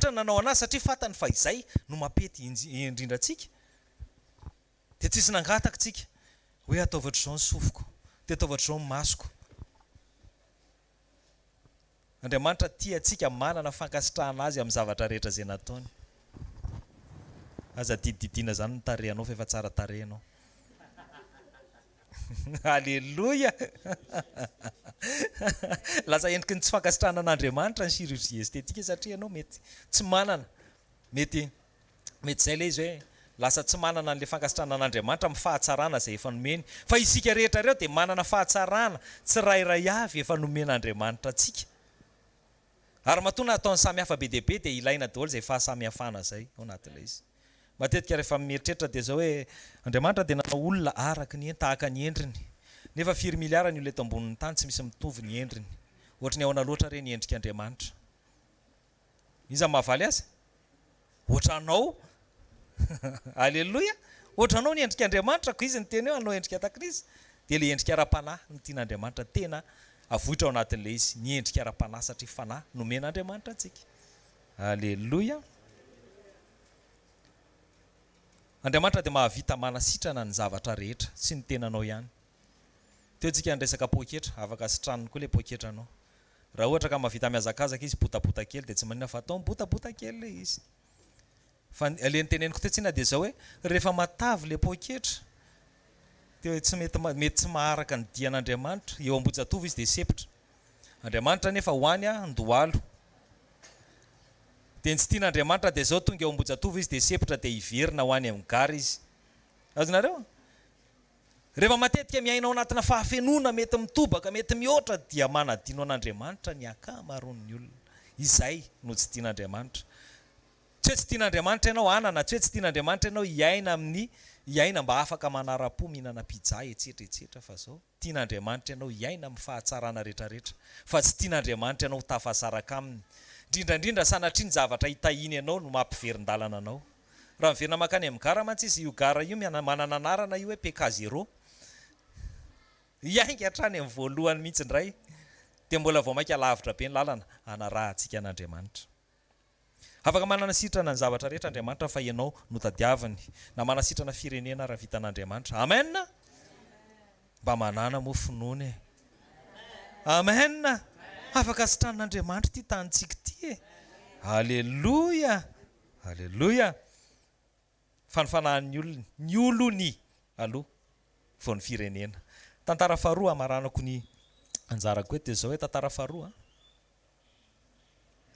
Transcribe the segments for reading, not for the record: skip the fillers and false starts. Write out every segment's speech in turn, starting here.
Andriamanitra nanao anazy satria fantany fa izay no mampety indrindra antsika. Dia tsisy nangataka tsika hoe ataovy ohatr'izao ny sofiko, dia ataovy ohatr'izao ny masoko. Andriamanitra tia antsika manana fankasitrahana Azy amin'ny zavatra rehetra izay nataony. Aza didididiana izany ny tarehinao fa efa tsara tarehy ianao. Aleloia! Lasa endriky ny tsy fankasitrahana an'Andriamanitra ny chirurgie esthétique satria ianao mety tsy manana, mety mety izay ilay izy hoe lasa tsy manana an'ilay fankasitrahana an'Andriamanitra amin'ny fahatsarana izay efa nomeny. Fa isika rehetra ireo dia manana fahatsarana tsirairay avy efa nomen'Andriamanitra antsika. Ary matoa nataony samy hafa be dia be dia ilaina daholo izay fahasamihafana izay ao anatin'ilay izy. Matetika rehefa mieritreritra dia izao hoe Andriamanitra dia nanao olona araka ny tahaka ny endriny. Nefa firy miliara ny olona eto ambonin'ny tany tsy misy mitovy ny endriny. Ohatry ny ahoana loatra re ny endrik'Andriamanitra? Iza no mahavaly azy? Ohatranao. Aleloia! Ohatranao ny endrik'Andriamanitra, koa izy niteny hoe hanao endrika tahaka izy. Dia ilay endrika ara-panahy no tian'Andriamanitra tena avoitra ao anatin'ilay izy, ny endrika ara-panahy satria fanahy nomen'Andriamanitra antsika. Aleloia! Andriamanitra dia mahavita manasitrana ny zavatra rehetra, tsy ny tenanao ihany. Teo tsika niresaka poketra, afaka sitraniny koa ilay poketranao. Raha ohatra ka mahavita mihazakazaka izy botabota kely dia tsy maninona fa atao mibotabota kely ilay izy. Fa ilay noteneniko teo tsinona dia izao hoe rehefa matavy ilay poketra dia tsy mety mety tsy maharaka ny dian'Andriamanitra, eo Ambohijatovo izy dia sempotra. Andriamanitra anefa ho any Andohalo. Dia ny tsy tian'Andriamanitra dia izao tonga eo Ambohijatovo izy dia sempotra dia hiverina ho any amin'ny gara izy. Azonareo? Rehefa matetika miaina ao anatina fahafenoana mety mitobaka, mety mihoatra dia manadino an'Andriamanitra ny ankamaroan'ny olona. Izay no tsy tian'Andriamanitra. Tsy hoe tsy tian'Andriamanitra ianao hanana, tsy hoe tsy tian'Andriamanitra ianao hiaina amin'ny hiaina mba afaka manara-po mihinana pizza etsetra etsetra fa zao, tian'Andriamanitra ianao hiaina amin'ny fahatsarana retraretra fa tsy tian'Andriamanitra ianao ho tafasaraka aminy. Indrindra indrindra sanatria ny zavatra itahiany anao no mampiverin-dalana anao. Raha miverina mankany amin'ny gara mantsy izy, io gara io manana anarana io hoe PK zéro. Hiainga hatrany amin'ny voalohany mihitsy indray, dia mbola vao mainka lavitra be ny lalana hanarahantsika an'Andriamanitra. Afaka manana sitrana ny zavatra rehetra Andriamanitra fa ianao no tadiaviny. Na manasitrana firenena ara vitan'Andriamanitra. Amen! Mba manàna moa finoana e! Amen! Afaka sitranin'Andriamanitra ity tanintsika ity e! Aleloia! Aleloia! Fa ny fanahin'ny olony, ny olony aloha vao ny firenena. Tantara faharoa hamaranako ny anjarako eto dia izao hoe tantara faharoa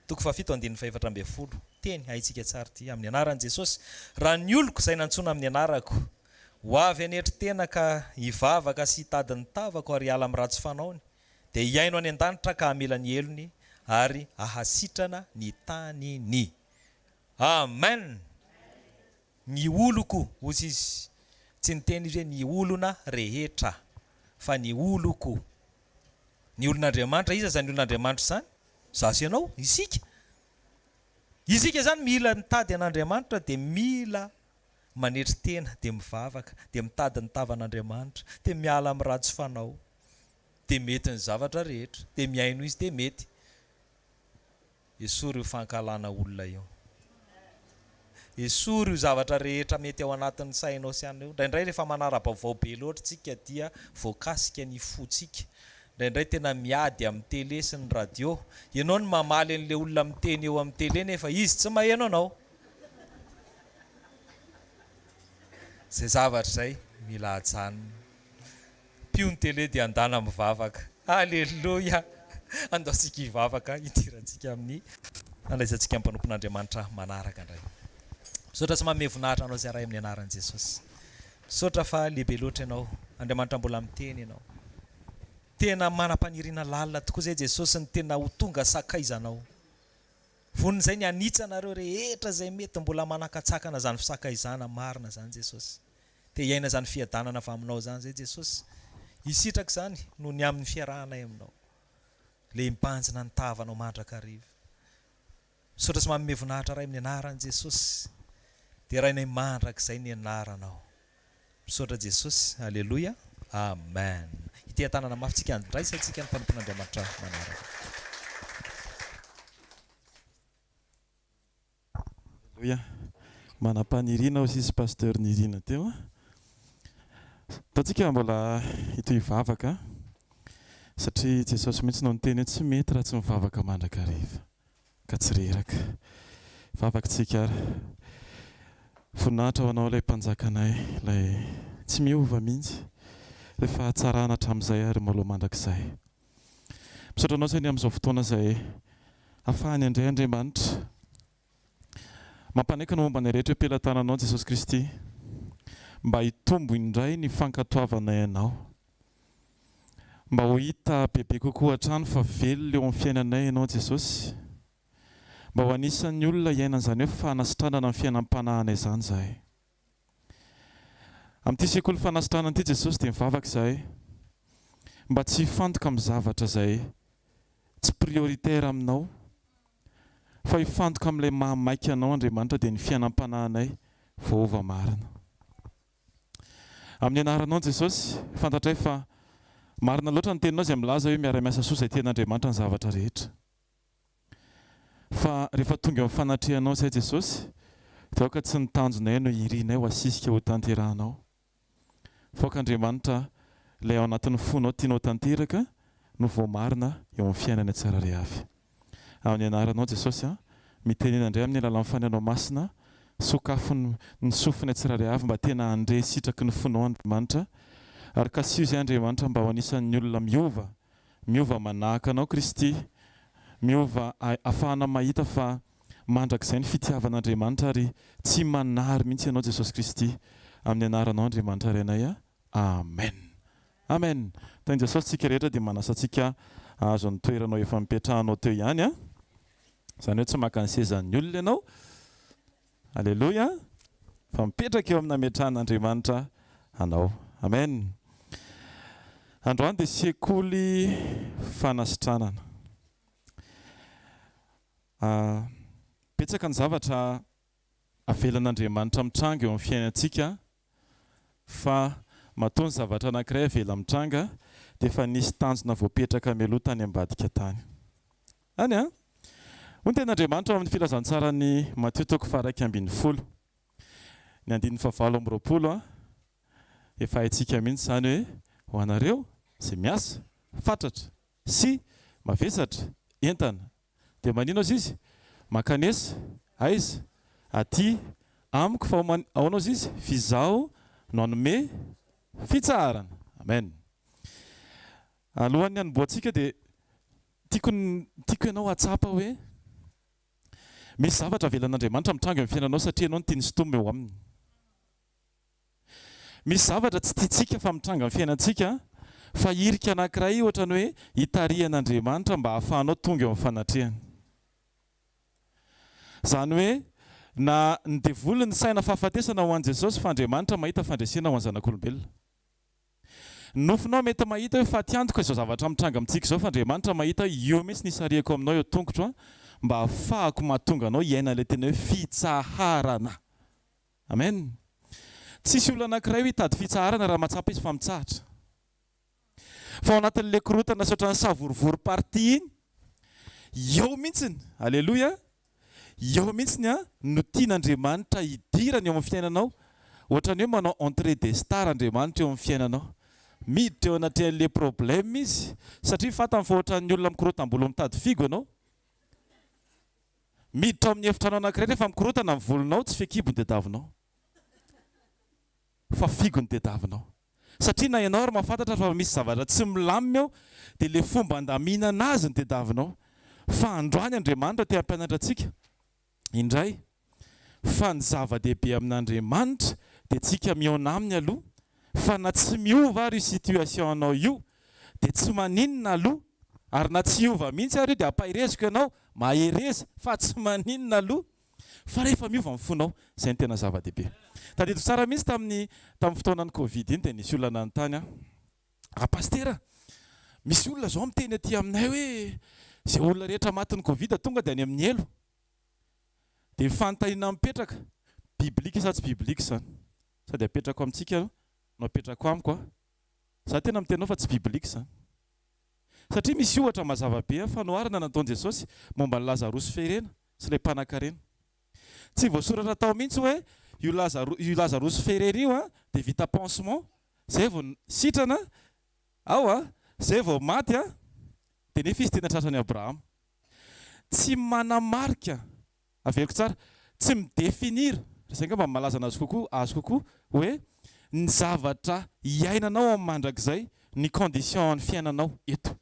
toko fahafito andininy fahefatra ambin'ny folo. Teny haintsika tsara ity. Amin'ny anaran'i Jesosy, raha ny oloko izay nantsoina amin'ny anarako, ho avy hanetry tena ka hivavaka sy hitady ny tavako ary hiala amin'ny ratsy fanaony, dia hihaino any an-danitra ka hamela ny helony ary hahasitrana ny taniny. Amen! Ny oloko, hozy izy. Tsy niteny izy hoe ny olona rehetra, fa ny oloko. Ny olon'Andriamanitra, iza izany olon'Andriamanitra izany? Izaho sy ianao, isika. Isika izany mila mitady an'Andriamanitra dia mila manetry tena, dia mivavaka, dia mitady ny tavan'Andriamanitra, dia miala amin'ny ratsy fanao. Dia mety ny zavatra rehetra. Dia mihaino izy dia mety. Esory io fankahalana olona io. Esory io zavatra rehetra mety ao anatin'ny sainao sy anao io. Indraindray rehefa manara-baovao be loatra tsika dia voakasika ny fontsika. Indraindray tena miady amin'ny télé sy ny radio. Ianao no mamaly an'ilay olona miteny eo amin'ny télé nefa izy tsy maheno anao. Izay zavatra izay mila ajanona. Pio ny télé dia andana mivavaka. Aleloia! Andao tsika hivavaka hidirantsika amin'ny handraisantsika ny mpanompon'Andriamanitra manaraka indray. Misaotra sy manome voninahitra anao izay Ray amin'ny anaran'i Jesosy. Misaotra fa lehibe loatra ianao. Andriamanitra mbola miteny ianao. Tena manam-paniriana lalina tokoa izay Jesosy ny tena ho tonga sakaizanao. Vonona izay ny hanitsy anareo rehetra izay mety mbola manakatsakana izany fisakaizana marina izany Jesosy. Te hiaina izany fiadanana avy aminao izany izay Jesosy. Hisitraka izany noho ny amin'ny fiarahanay aminao. Ilay mibanjina ny tavanao mandrakariva. Misaotra sy manome voninahitra Ray amin'ny anaran'i Jesosy. Derainay mandrakizay ny anaranao. Misaotra Jesosy. Aleloia. Amen. Hiteha-tanana mafy tsika handraisantsika ny mpanompon'Andriamanitra manaraka. Aleloia. Manam-paniriana hoy sisy Pasteur Nirina teo a. Ataontsika mbola hitohy hivavaka satria Jesosy mihitsy no niteny hoe tsy mety raha tsy mivavaka mandrakariva ka tsy reraka. Hivavaka tsika ary. Voninahitra ho Anao ilay Mpanjakanay, ilay tsy miova mihitsy, ilay fahatsarana hatramin'izay ary mbola ho mandrakizay. Misaotra Anao izay ny amin'izao fotoana izay hafahany handray Andriamanitra. Mampanaiky ny momba ny rehetra eo am-pelatananao Jesosy Kristy mba hitombo indray ny fankatoavanay Anao. Mba ho hita bebe kokoa hatrany fa velona eo amin'ny fiainanay Ianao Jesosy. Mba ho anisan'ny olona hiainan'izany hoe fanasitranana ny fiainam-panahinay izany izahay. Amin'ity sekoly fanasitranana ity Jesosy dia mivavaka izahay mba tsy hifantoka amin'ny zavatra izay tsy prioritaire aminao fa hifantoka amin'ilay maha maika anao Andriamanitra dia ny fiainam-panahinay voaova marina. Amin'ny anaranao Jesosy, fantatray fa marina loatra ny teninao izay milaza hoe miara-miasa soa izay tian'Andriamanitra ny zavatra rehetra. Fa rehefa tonga eo amin'ny fanatrehanao izay Jesosy, dia aoka tsy ny tanjonay no irinay ho asisika ho tanterahanao. Fa aoka Andriamanitra ilay ao anatin'ny fonao tianao tanteraka no voamarina eo amin'ny fiainanay tsirairay avy. Amin'ny anaranao Jesosy a, mitenena indray amin'ny alalan'ny Fanahinao Masina, sokafo ny sofinay tsirairay avy mba tena handre sitraky ny fonao Andriamanitra, ary kasiho izay Andriamanitra mba ho anisan'ny olona miova Miova manahaka anao Kristy, miova ahafahana mahita fa mandrakizay ny fitiavan'Andriamanitra ary tsy manary mihitsy ianao Jesosy Kristy. Amin'ny anaranao Andriamanitra Rainay a. Amen. Amen. Tahin'i Jesosy tsika rehetra dia manasa antsika hahazo ny toeranao efa nipetrahanao teo ihany a. Izany hoe tsy maka ny sezan'ny olona ianao. Aleloia! Fa mipetraka eo amin'ny nametrahan'Andriamanitra anao. Amen! Androany dia sekoly fanasitranana. Betsaka ny zavatra avelan'Andriamanitra mitranga eo amin'ny fiainantsika fa matoa ny zavatra anankiray avela mitranga dia efa nisy tanjona voapetraka mialoha tany ambadika tany. Any an! Hoy ny tenin'Andriamanitra ao amin'ny Filazantsaran'i Matio toko faha-11, ny andininy fahavalo amby 20 an, efa haintsika mihitsy izany hoe, Ho anareo izay miasa fatratra sy mavesatra entana, dia manino hozy izy? Mankanesa aiza? Aty amiko fa ahoana hozy izy? F'izaho no hanome fitsaharana. Amen. Alohan'ny hanombohantsika dia Tiako ny tiako ianao hahatsapa hoe misy zavatra avelan'Andriamanitra mitranga eo amin'ny fiainanao satria ianao no tiany sintomina eo aminy. Misy zavatra tsy tiantsika fa mitranga amin'ny fiainantsika fa hirika anankiray ohatran'ny hoe hitarihan'Andriamanitra mba hahafahanao tonga eo amin'ny fanatrehany. Izany hoe na ny devoly nisaina fahafatesana ho an'i Jesosy fa Andriamanitra mahita fandresena ho an'ny zanak'olombelona. Ny nofinao mety mahita hoe faty antoka izao zavatra mitranga amintsika izao fa Andriamanitra mahita hoe eo mihitsy ny hisarihako aminao eo tongotro an, mba hahafahako mahatonga anao hiaina ilay tena hoe fitsaharana. Amen. Tsisy olona anankiray hoe hitady fitsaharana raha mahatsapa izy fa mitsahatra. Fa ao anatin'ilay korontana sy ohatran'ny savorovoro parti iny, eo mihitsiny, Aleloia, Eo mihitsy an no tian'Andriamanitra hidirany eo amin'ny fiainanao, ohatran'ny hoe manao entrée des stars Andriamanitra eo amin'ny fiainanao. Miditra eo anatrehan'ilay problème izy satria fantany fa ohatran'ny olona mikorotam-bolo mitady figo ianao. Miditra ao amin'ny efitrano anankiray rehefa mikorotana ny volonao, tsy fehikibo ny tediavinao fa figo ny tediavinao. Satria na ianao ary mahafantatra fa misy zavatra tsy milamina eo dia ilay fomba andaminana azy no tediavinao. Fa androany Andriamanitra te hampianatra antsika indray fa ny zava-dehibe amin'Andriamanitra dia tsika mihaona aminy aloha fa na tsy miova ary io situation anao io dia tsy maninona aloha ary na tsy hiova mihitsy ary io dia ampahereziko ianao mahereza fa tsy maninona aloha Fa rehefa miova ny fonao, izay no tena zava-dehibe. Tadidiko tsara mihitsy tamin'ny tamin'ny fotoanan'ny covid iny dia nisy olona nanontany ahy, Ah Pasitera, misy olona izao miteny aty aminay hoe izay olona rehetra matin'ny covid tonga dia any amin'ny helo. Dia ny fanontaniana mipetraka, biblika sa tsy biblika izany? Sady apetrako amintsika no apetrako amiko an. Za tena miteny anao fa tsy biblika izany. Satria misy ohatra mazava be fanoharana nataon'i Jesosy momba an'i Lazarosy ferena sy ilay mpanankarena. Tsy voasoratra tao mihitsy hoe io Lazaro io Lazarosy Ferrer io an dia vita pansement zay vao sitrana ao an, zay vao maty an, dia nefa izy tena tratran'i Abrahama. Tsy manamarika, averiko tsara, tsy mi-definir, izay angamba no mahalaza anazy kokoa, azy kokoa, hoe ny zavatra iainanao amin'ny mandrakizay, ny condition an'ny fiainanao eto.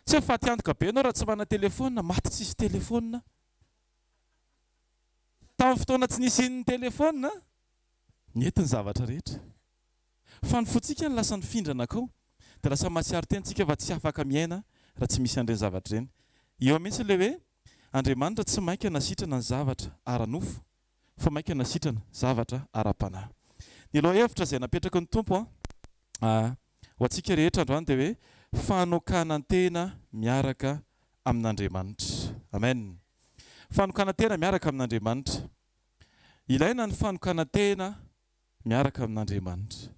Tsy hoe faty antoka be ianao raha tsy manana telephone, maty tsisy telephone. Tamin'ny fotoana tsy nisian'ny telephone, nety ny zavatra rehetra. Fa ny fontsika no lasa nifindra nankao, dia lasa mahatsiaro tena isika fa tsy afaka miaina raha tsy misy an'ireny zavatra ireny. Eo mihitsy ilay hoe Andriamanitra tsy mainka nasitrana ny zavatra ara-nofo fa mainka nasitrana zavatra ara-panahy. Ny lohahevitra izay napetraky ny Tompo ho antsika rehetra androany dia hoe fanokanan-tena miaraka amin'Andriamanitra. Amen. Fanokanan-tena miaraka amin'Andriamanitra. Ilaina ny fanokanan-tena miaraka amin'Andriamanitra.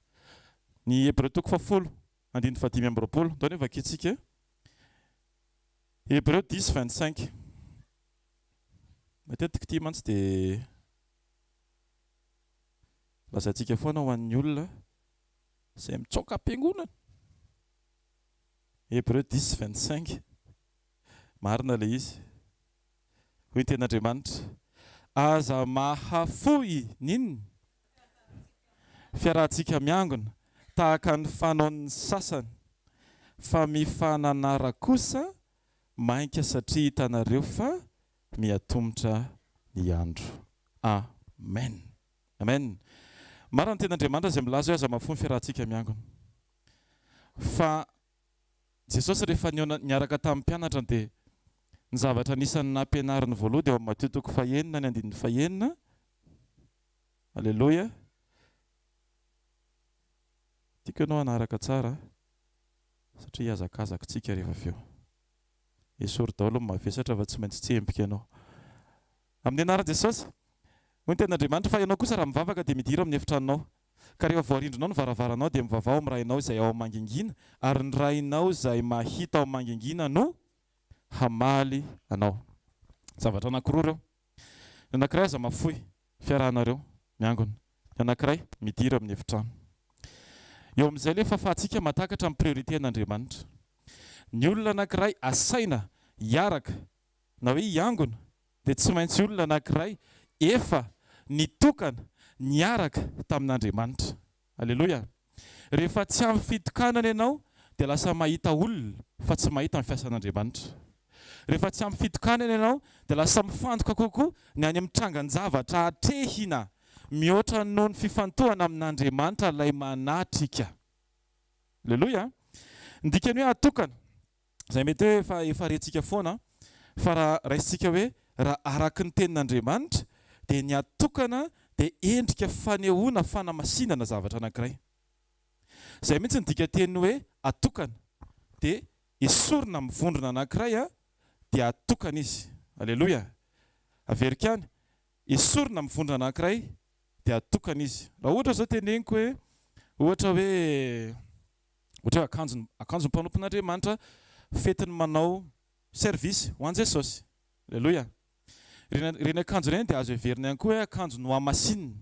Ny Hebreo toko fahafolo, andininy fahadimy amby 20. Ndao anie vakintsika. Hebreo dix 25. Matetika ity mantsy dia lazaintsika foana ho an'ny olona izay mitsoaka am-piangonana. Hebreo dix 25. Marina ilay izy. Hoy ny tenin'Andriamanitra, Aza mahafoy n'inona fiarahantsika miangona tahaka ny fanaon'ny sasany, fa mifananara kosa mainka satria hitanareo fa mihatomotra ny andro. Amen. Amen. Marina ny tenin'Andriamanitra izay milaza hoe aza mahafoy ny fiarahantsika miangona. Fa Jesosy rehefa nihaona niaraka tamin'ny mpianatra dia ny zavatra anisan'ny nampianariny voaloha dia ao amin'ny Matio toko fahenina ny andininy fahenina. Aleloia. Tiako ianao hanaraka tsara satria hihazakazaka tsika rehefa avy eo. Esory daholo ny mavesatra fa tsy maintsy tsembika ianao. Amin'ny anaran'i Jesosy. Hoy ny tenin'Andriamanitra fa ianao kosa raha mivavaka dia midira amin'ny efitranonao. Ka rehefa voarindrinao ny varavaranao dia mivavaha ao amin'ny Rainao izay ao mangingina, ary ny Rainao izay mahita ao mangingina no hamaly anao. Zavatra anankiroa ireo. Ny anankiray aza mafoy fiarahanareo miangona. Ny anankiray midira amin'ny efitrano. Eo amin'izay ilay fahafahantsika mahatakatra ny priorité an'Andriamanitra. Ny olona anankiray asaina hiaraka na hoe hiangona dia tsy maintsy olona anankiray efa nitokana niaraka tamin'Andriamanitra. Aleloia! Rehefa tsy amin'ny fitokanana ianao dia lasa mahita olona fa tsy mahita ny fiasan'Andriamanitra. Rehefa tsy amin'ny fitokanana ianao dia lasa mifantoka kokoa ny any amin'ny trangan-javatra atrehina mihoatra noho ny fifantohana amin'Andriamanitra ilay manatrika. Aleloia! Ny dikan'ny hoe atokana. Izay mety hoe efa efa rentsika foana fa raha raisintsika hoe raha araky ny tenin'Andriamanitra dia ny atokana dia endrika fanehoana fanamasinana zavatra anankiray. Izay mihitsy ny dika-tenin'ny hoe atokana dia esorina amin'ny vondrona anankiray dia atokana izy. Aleloia! Averiko ihany, esorina amin'ny vondrona anankiray dia atokana izy. Raha ohatra izao teneniko hoe ohatra hoe Ohatra hoe akanjo, akanjon'ny mpanompon'Andriamanitra fetiny manao service ho an'i Jesosy. Aleloia. Ireny, ireny akanjo ireny dia azo heverina ihany koa hoe akanjo nohamasinina.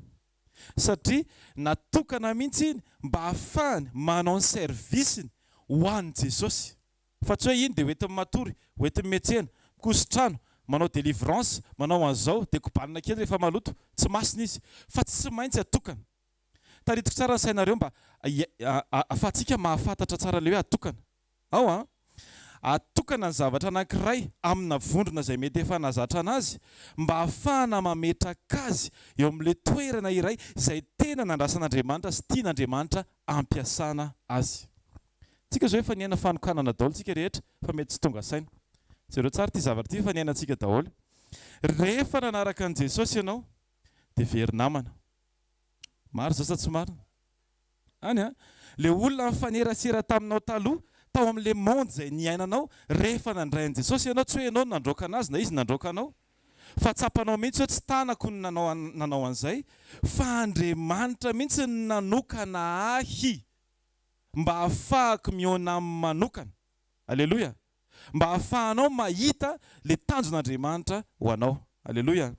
Satria natokana mihitsy iny mba hahafahany manao ny service-ny ho an'i Jesosy. Fa tsy hoe iny dia hoentiny matory, hoentiny miantsena, mikoso-trano, manao délivrance, manao an'izao, dia kobanina kely rehefa maloto. Tsy masina izy. Fa tsy maintsy atokana. Taritiko tsara ny sainareo mba ahafahantsika mahafantatra tsara ilay hoe atokana. Ao an! Atokana ny zavatra anankiray amina vondrona izay mety efa nahazatra anazy mba ahafahana mametraka azy eo amin'ilay toerana iray izay tena nandrasan'Andriamanitra sy tian'Andriamanitra ampiasana azy. Tsika izao efa niaina fanokanana daholo tsika rehetra fa mety tsy tonga saina. Jereo tsara ity zavatra ity efa niainantsika daholo. Rehefa nanaraka an'i Jesosy ianao dia very namana. Marina izao sa tsy marina? Any an! Le olona nifanerasera taminao taloha, tao amin'le monde izay niainanao, rehefa nandray an'i Jesosy ianao, tsy hoe ianao no nandroaka anazy na izy nandroaka anao, fa tsapanao mihitsy hoe tsy tanako ny nanao nanao an'izay, fa Andriamanitra mihitsy no nanokana ahy mba hahafahako mihaona aminy manokana. Aleloia! Mba hahafahanao mahita le tanjon'Andriamanitra ho anao. Aleloia!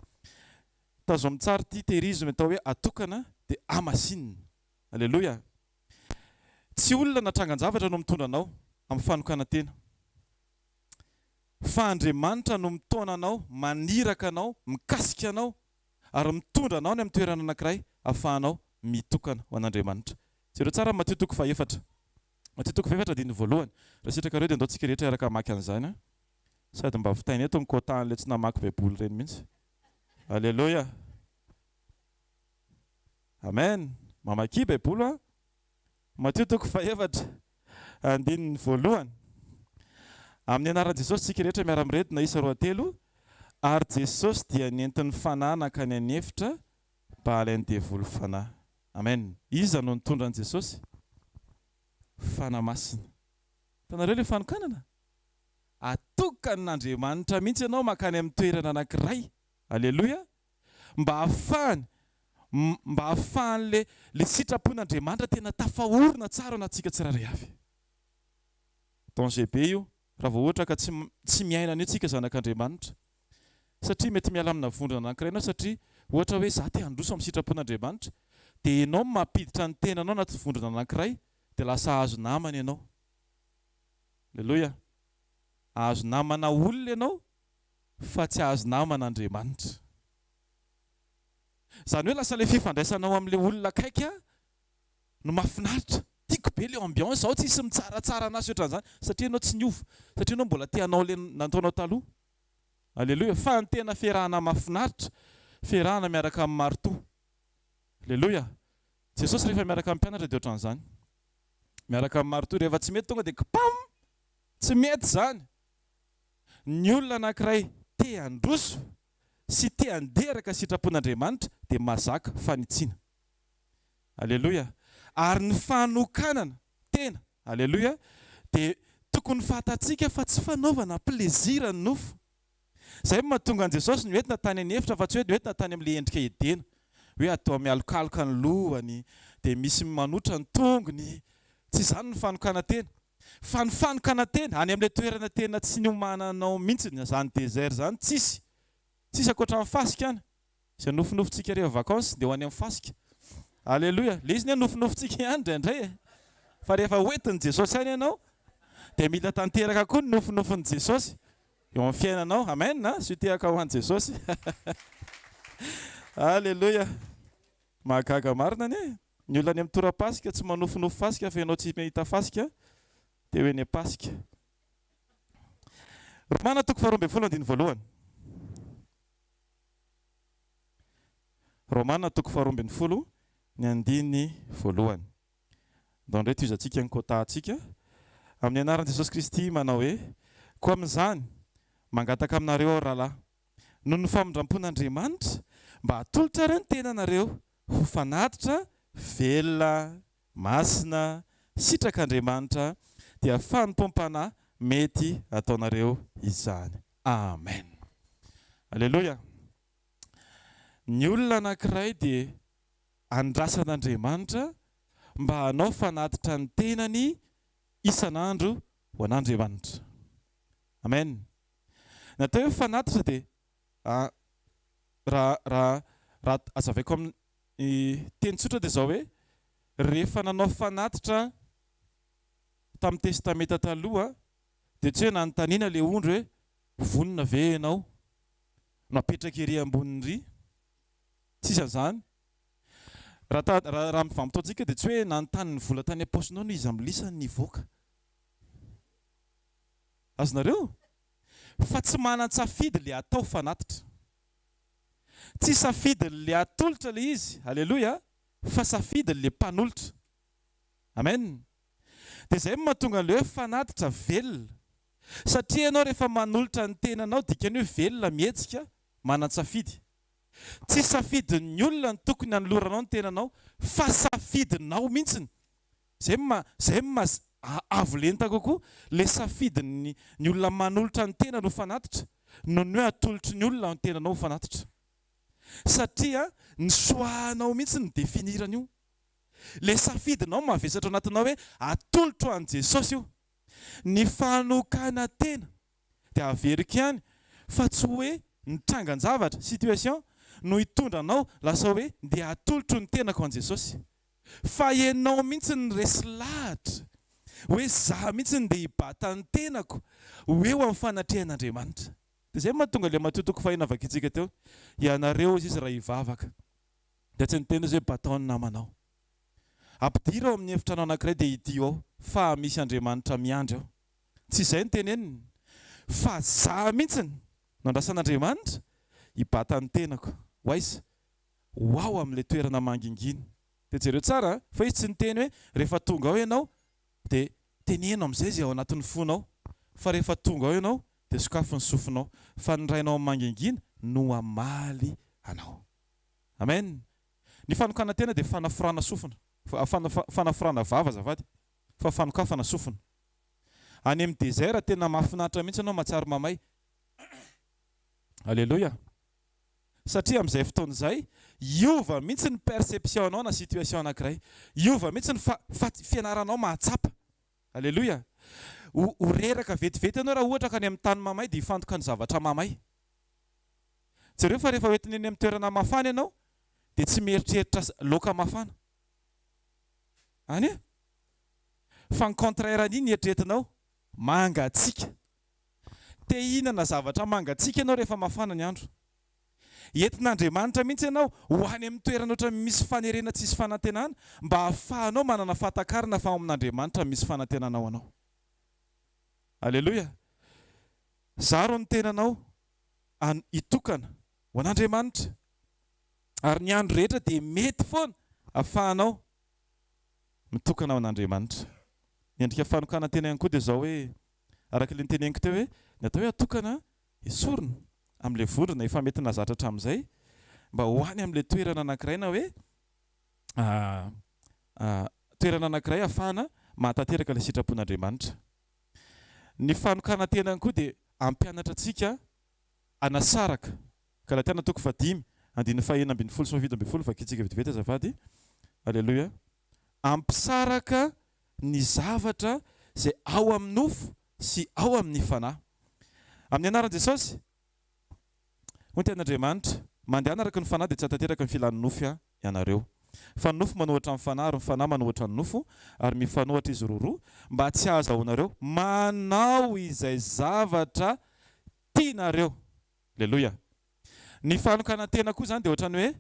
Tazomy tsara ity, tehirizo ny atao hoe atokana dia hamasinina. Aleloia! Tsy olona na trangan-javatra no mitondra anao amin'ny fanokanan-tena. Fa Andriamanitra no mitaona anao, maniraka anao, mikasika anao ary mitondra anao any amin'ny toerana anankiray ahafahanao mitokana ho an'Andriamanitra. Jereo tsara Matio toko fahefatra. Matio toko fahefatra andininy voalohany. Raha sitrakareo dia andao tsika rehetra hiaraka hamaky an'izany. Sady mba vitaina eto ny quota an'ilay tsy namaky baiboly ireny mihitsy. Aleloia. Amen. Mamakia baiboly an. Matio toko fahefatra andininy voalohany. Amin'ny anaran'i Jesosy tsika rehetra miara-miredona isa roatelo ary Jesosy dia nentin'ny Fanahy nankany an'efitra mba halain'ny devoly fanahy. Amen. Iza no nitondra an'i Jesosy? Fanahy Masina. Hitanareo ilay fanokanana? Atokan'Andriamanitra mihitsy ianao mankany amin'ny toerana anankiray. Aleloia. Mba hahafahany, mba hahafahan'ilay ilay sitrapon'Andriamanitra tena tafaorina tsara anatintsika tsirairay avy. Danger be io raha vao ohatra ka tsy tsy miaina an'io tsika zanak'Andriamanitra. Satria mety miala amina vondrona anankiray ianao satria ohatra hoe za te handroso amin'ny sitrapon'Andriamanitra dia ianao no mampiditra ny tenanao anaty vondrona anankiray dia lasa hahazo namana ianao. Aleloia. Hahazo namana olona ianao fa tsy hahazo namana Andriamanitra. Izany hoe lasa ilay fifandraisanao amin'ilay olona akaiky no mahafinaritra. Tiako be ilay ambiance ao, tsisy mitsaratsara anah sy ohatran'izany satria ianao tsy niova, satria ianao mbola te hanao ilay nataonao taloha. Aleloia! Fa ny tena fiarahana mahafinaritra, fiarahana miaraka amin'ny maritoa. Aleloia! Jesosy rehefa miaraka amin'ny mpianatra dia ohatran'izany. Miaraka amin'ny maritoa, rehefa tsy mety tonga dia kpam! Tsy mety izany! Ny olona anankiray te handroso sy te handeha araka sitrapon'Andriamanitra dia mahazaka fanitsiana. Aleloia! Ary ny fanokanana tena, aleloia, dia tokony fantatsika fa tsy fanaovana plaisir ny nofo. Izay no mahatonga an'i Jesosy noentina tany an'efitra fa tsy hoe noentina tany amin'ilay endrika Edena, hoe atao mialokaloka ny lohany, dia misy manotra ny tongony. Tsy izany ny fanokanan-tena. Fa ny fanokanan-tena, any amin'ilay toerana tena tsy niomananao mihitsy, izany désert izany tsisy, tsisy ankoatra ny fasika any. Izay nofinofintsika rehefa vacances dia ho any amin'ny fasika. Aleloia. Ilay izy anie nofinofintsika ihany indraindray e. Fa rehefa ho entin'i Jesosy any ianao dia mila tanteraka koa ny nofinofin'i Jesosy eo amin'ny fiainanao. Amen a! Asio tehaka ho an'i Jesosy. Aleloia. Mahagaga marina anie. Ny olona any amin'ny tora-pasika tsy manofinofy fasika fa ianao tsy mahita fasika dia ho eny am-pasika. Romana toko faharoa ambin'ny folo andininy voalohany. Romana toko faharoa ambin'ny folo ny andininy voalohany. Ndao indray tohizantsika ny quota-ntsika. Amin'ny anaran'i Jesosy Kristy manao hoe, Koa amin'izany, mangataka aminareo aho rahalahy, noho ny famindram-pon'Andriamanitra, mba hatolotrareo ny tenanareo ho fanatitra velona, masina, sitrak'Andriamanitra, dia fanompoam-panahy mety ataonareo izany. Amen. Aleloia. Ny olona anankiray dia andrasan'Andriamanitra mba hanao fanatitra ny tenany isan'andro ho an'Andriamanitra. Amen. Ny atao hoe fanatitra dia raha raha raha azavaiko amin'ny teny tsotra dia izao hoe rehefa nanao fanatitra tamin'ny testamenta taloha dia tsy hoe nanontaniana ilay ondry hoe vonona ve ianao no apetraka ery ambonin'ny ry? Tsisy an'izany. Raha ta, raha, raha amin'ny vanim-potoantsika dia tsy hoe nanontany ny vola tany am-paosinao no iza milisany nivoaka. Azonareo? Fa tsy manan-tsafidy ilay atao fanatitra. Tsy safidin'ilay atolotra ilay izy, aleloia, fa safidin'ilay mpanolotra. Amen. Dia izay no mahatonga an'ilay hoe fanatitra velona. Satria ianao rehefa manolotra ny tenanao dikany hoe velona, mihetsika, manan-tsafidy. Tsy safidin'ny olona ny tokony hanoloranao ny tenanao fa safidinao mihitsiny. Izay no maha, izay no maha avo lenta kokoa ilay safidin'ny ny olona manolotra ny tenany ho fanatitra noho ny hoe atolotry ny olona ny tenanao ho fanatitra. Satria ny choix-nao mihitsy no mi-definir an'io. Ilay safidinao mavesatra ao anatinao hoe atolotro an'i Jesosy io. Ny fanokanan-tena dia averiko ihany fa tsy hoe ny trangan-javatra, situation, no hitondra anao lasa hoe ndeha atolotro ny tenako an'i Jesosy. Fa ianao mihitsy no resy lahatra hoe za mihitsy ndeha hibata ny tenako ho eo amin'ny fanatrehan'Andriamanitra. Dia izay no mahatonga ilay Matio toko fahenina vakintsika teo, ianareo hozy izy raha hivavaka dia tsy niteny izy hoe batao ny namanao. Ampidiro ao amin'ny efitrano anankiray dia hidio ao fa misy Andriamanitra miandry ao. Tsy izay no teneniny fa za mihitsy no andrasan'Andriamanitra hibata ny tenako. Ho aiza? Ho ao amin'ilay toerana mangingina. Dia jereo tsara fa izy tsy niteny hoe rehefa tonga ao ianao dia teneno amin'izay izay ao anatin'ny fonao fa rehefa tonga ao ianao dia sokafy ny sofinao fa ny Rainao amin'ny mangingina no hamaly anao. Amen. Ny fanokanan-tena dia fanaforana sofina, fanaforana vava azafady, fa fanokafana sofina. Any amin'ny désert tena mahafinaritra mihitsy ianao mahatsiaro mamay. Alléluia. Satria amin'izay fotoana izay, hiova mihitsy ny perception-nao na situation anankiray. Hiova mihitsy ny fa, fa, fianaranao mahatsapa. Alléluia. Ho, ho reraka vetivety ianao raha ohatra ka any amin'ny tany mamay dia hifantoka ny zavatra mamay. Jereo fa rehefa hoentina eny amin'ny toerana mafana ianao dia tsy mieritreritra laoka mafana. Any e? Fa ny contraire an'iny eritreretinao, mangatsiaka. Te hihinana zavatra mangatsiaka ianao rehefa mafana ny andro. Entin'Andriamanitra mihitsy ianao ho any amin'ny toerana ohatran'ny misy fanerena tsisy fanantenana mba hahafahanao manana fahatakarana fa ao amin'Andriamanitra misy fanantenana ho anao. Aleloia! Zaro ny tenanao an hitokana ho an'Andriamanitra. Ary ny andro rehetra dia mety foana ahafahanao mitokana ho an'Andriamanitra. Ny endrika fanokanan-tena ihany koa dia izao hoe, araka ilay noteneniko teo hoe, ny atao hoe atokana, esorina amin'ilay vondrona efa mety nahazatra hatramin'izay mba ho any amin'ilay toerana anankiray na hoe toerana anankiray ahafahana mahatanteraka ilay sitrapon'Andriamanitra. Ny fanokanan-tena ihany koa dia hampianatra antsika hanasaraka. Galatiana toko fahadimy, andininy fahenina ambin'ny folo sy fahafito ambin'ny folo, vakintsika vetivety azafady. Aleloia. Hampisaraka ny zavatra izay ao amin'ny nofo sy ao amin'ny fanahy. Amin'ny anaran'i Jesosy, hoy ny tenin'Andriamanitra, mandehana araka ny fanahy dia tsy hahatanteraka ny filan'ny nofo ianareo. Fa ny nofo manohitra ny fanahy ary ny fanahy manohitra ny nofo, ary mifanohitra izy roroa, mba tsy hahazahoanareo manao izay zavatra tianareo. Aleloia. Ny fanokanan-tena koa izany dia ohatran'ny hoe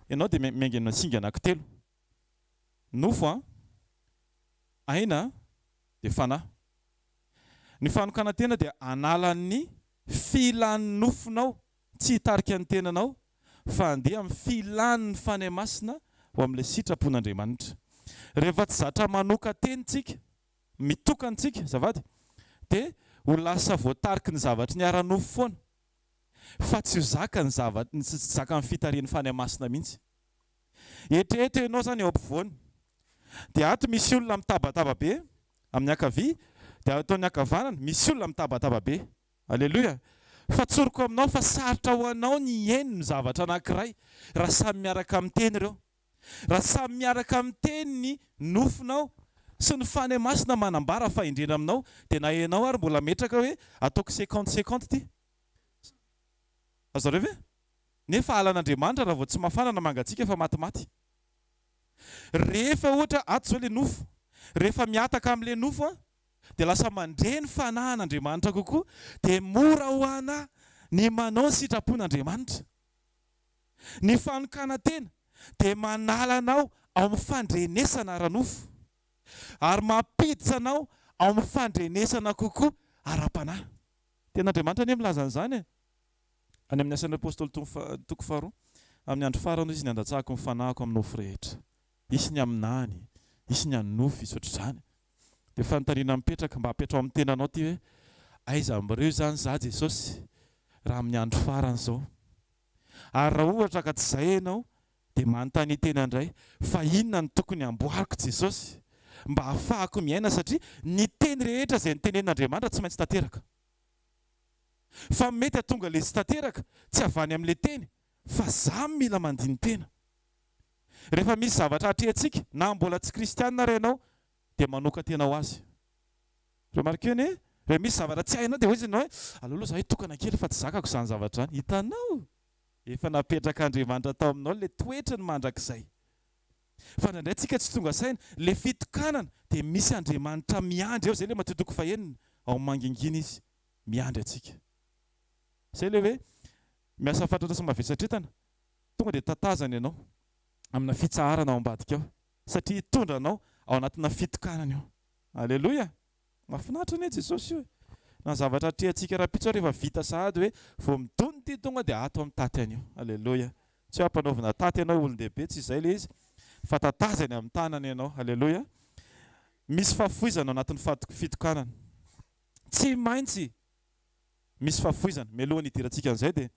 ianao dia miainga amina singa anankitelo. Nofo an, aina dia fanahy. Ny fanokanan-tena dia hanala ny filan'ny nofonao tsy hitarika ny tenanao fa handeha amin'ny filan'ny Fanahy Masina ho amin'ilay sitrapon'Andriamanitra. Rehefa tsy zatra manokan-tena isika, mitokana isika, azafady, dia ho lasa voatariky ny zavatry ny ara-nofo foana fa tsy ho zaka ny zava, tsy zakan'ny fitarihan'ny Fanahy Masina mihitsy. Eritrereto ianao izany eo ampovoany. Dia ato misy olona mitabataba be amin'ny ankavia, dia ato amin'ny ankavanana misy olona mitabataba be. Aleloia! Fa tsoriko aminao fa sarotra ho anao ny hihaino ny zavatra anankiray raha samy miaraka miteny ireo. Raha samy miaraka miteny ny nofinao sy ny Fanahy Masina manambara fahendrena aminao dia na ianao ary mbola metraka hoe ataoko cinquante cinquante ity. Azonareo ve? Nefa halan'Andriamanitra raha vao tsy mafana na mangatsiaka fa matimaty. Rehefa ohatra ato izao ilay nofo, rehefa mihataka amin'ilay nofo aho dia lasa mandre ny fanahin'Andriamanitra kokoa dia mora ho anà ny manao ny sitrapon'Andriamanitra. Ny fanokanan-tena dia manala anao ao amin'ny fandrenesana ara-nofo ary mampiditra anao ao amin'ny fandrenesana kokoa ara-panahy. Tenin'Andriamanitra anie milaza an'izany e! Any amin'ny Asan'ny Apostoly toko faharoa, Amin'ny andro farany hoy izy ny handatsahako ny fanahiko amin'ny nofo rehetra. Hisy ny haminany, hisy ny hanonofy, hisy ohatr'izany. Dia fanontaniana mipetraka, mba apetraho amin'ny tenanao ity hoe, aiza amin'ireo izany izaho Jesosy raha amin'ny andro farany izao? Ary raha ohatra ka tsy izay ianao dia manontania tena indray, fa inona no tokony hamboariko Jesosy mba hahafahako miaina satria ny teny rehetra izay notenenin'Andriamanitra tsy maintsy tanteraka. Fa mety hatonga le tsy tanteraka tsy avy any amin'le teny fa za mila mandini-tena. Rehefa misy zavatra atrehantsika na mbola tsy kristianina ary ianao dia manokan-tena ho azy. Remarqueo anie, rehefa misy zavatra tsy hainao dia hoy izy ianao hoe aleo aloha za hitokana kely fa tsy zakako izany zavatra izany. Hitanao? Efa napetrak'Andriamanitra tao aminao ilay toetrany mandrakizay. Fa indraindray tsika tsy tonga saina, ilay fitokanana dia misy Andriamanitra miandry eo, izay ilay Matio toko fahenina, ao mangingina Izy, miandry antsika. Izay ilay hoe miasa fatratra sy mavesatra entana, tonga dia tatazany ianao amina fitsaharana ao ambadika ao, satria hitondra anao ao anatina fitokanana io. Aleloia! Mahafinaritra anie Jesosy io e! Na ny zavatra atrehantsika rahampitso ary efa vita sahady hoe vao midona ity tonga dia ato amin'ny taty anio. Aleloia! Tsy hoe ampanaovina taty ianao olon-dehibe, tsy izay ilay izy, fa tatazany amin'ny tanana ianao. Aleloia! Misy fahafoizana ao anatin'ny fitokanana. Tsy maintsy misy fahafoizana. Mialohan'ny hidirantsika an'izay dia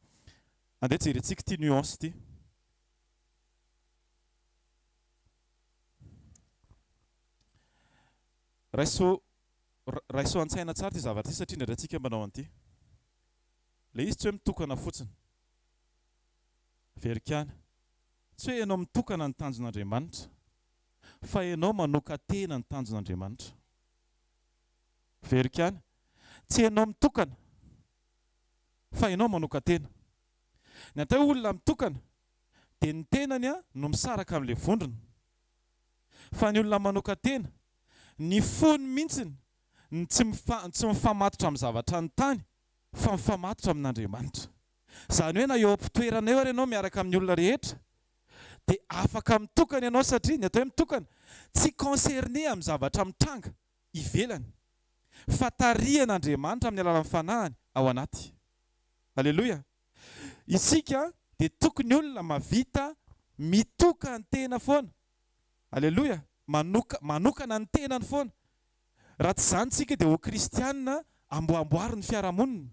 andeha jerentsika ity nuance ity. Raiso raiso an-tsaina tsara ity zavatra ity satria indraindray tsika manao an'ity. Ilay izy tsy hoe mitokana fotsiny. Averiko ihany. Tsy hoe ianao mitokana ny tanjon'Andriamanitra, fa ianao manokan-tena ny tanjon'Andriamanitra. Averiko ihany. Tsy ianao mitokana, fa ianao manokan-tena. Ny atao hoe olona mitokana dia ny tenany no misaraka amin'ilay vondrona. Fa ny olona manokan-tena, ny fony mihitsy no tsy tsy mifamatotra amin'ny zavatra ny tany fa mifamatotra amin'Andriamanitra. Izany hoe na eo am-pitoerana eo ary ianao miaraka amin'ny olona rehetra dia afaka mitokana ianao satria ny atao hoe mitokana tsy concerné amin'ny zavatra mitranga ivelany fa tarihan'Andriamanitra amin'ny alalan'ny fanahiny ao anaty. Aleloia! Isika dia tokony olona mavita mitokan-tena foana. Aleloia! Manoka, manokana ny tenany foana. Raha tsy izany isika dia ho kristiana amboamboarin'ny fiarahamonina.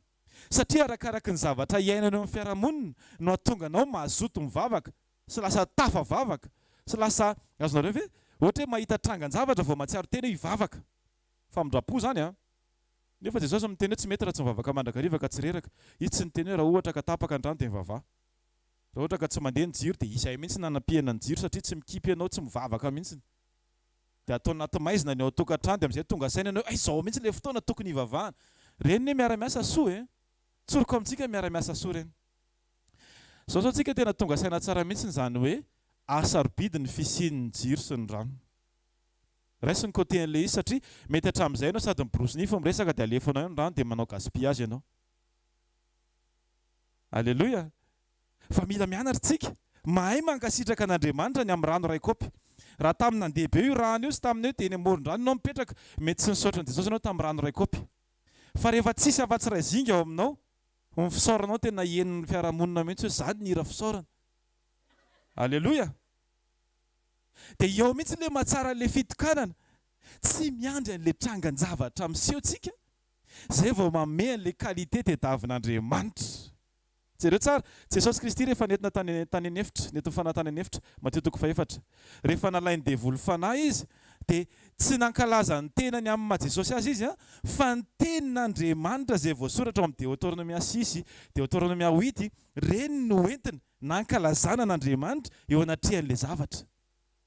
Satria arakaraky ny zavatra iainana eo amin'ny fiarahamonina no hahatonga anao mazoto mivavaka sy lasa tafavavaka sy lasa, azonareo ve? Ohatra hoe mahita trangan-javatra vao mahatsiaro tena hoe hivavaka. Famindram-po izany an! Nefa Jesosy miteny hoe tsy mety raha tsy mivavaka mandrakariva ka tsy reraka. Izy tsy niteny hoe raha ohatra ka tapaka ny rano dia mivavaha. Raha ohatra ka tsy mandeha ny jiro dia izay mihitsy nanampiana ny jiro satria tsy mikipy ianao, tsy mivavaka mihitsy. Dia atao anaty maizina ny ao an-tokantrano dia amin'izay tonga saina ianao hoe hay izao mihitsy ilay fotoana tokony hivavahana. Ireny anie miara-miasa soa e! Tsoriko amintsika miara-miasa soa ireny. Izao izao tsika tena tonga saina tsara mihitsy izany hoe hasarobidy ny fisian'ny jiro sy ny rano. Raiso ny côté an'ilay izy satria mety hatramin'izay ianao sady miborosy nify miresaka dia alefanao eo ny rano dia manao gaspillage ianao. Aleloia! Fa mila mianatra isika. Mahay mankasitraka an'Andriamanitra ny amin'ny rano iray kaopy. Raha tamin'ny nandeha be io rano io sy tamin'ny hoe teny amoron-drano ianao mipetraka, mety tsy nisaotra an'i Jesosy ianao tamin'ny rano iray kaopy. Fa rehefa tsisy afa-tsy iray zinga ao aminao, ny fisaoranao tena henon'ny fiarahamonina mihitsy hoe izany ny hira fisaorana. Aleloia! Dia eo mihitsy ilay mahatsara an'ilay fitokanana. Tsy miandry an'ilay trangan-javatra miseho tsika izay vao manome an'ilay qualité tediavin'Andriamanitra. Jereo tsara, Jesosy Kristy rehefa nentina tany tany an'efitra, nentin'ny Fanahy tany an'efitra, Matio toko fahefatra. Rehefa nalain'ny devoly fanahy Izy, dia tsy nankalaza ny tenany amin'ny maha Jesosy Azy Izy, fa ny tenin'Andriamanitra izay voasoratra ao amin'ny Deoteronomia six, Deoteronomia huit, ireny no entiny nankalazana an'Andriamanitra eo anatrehan'ilay zavatra.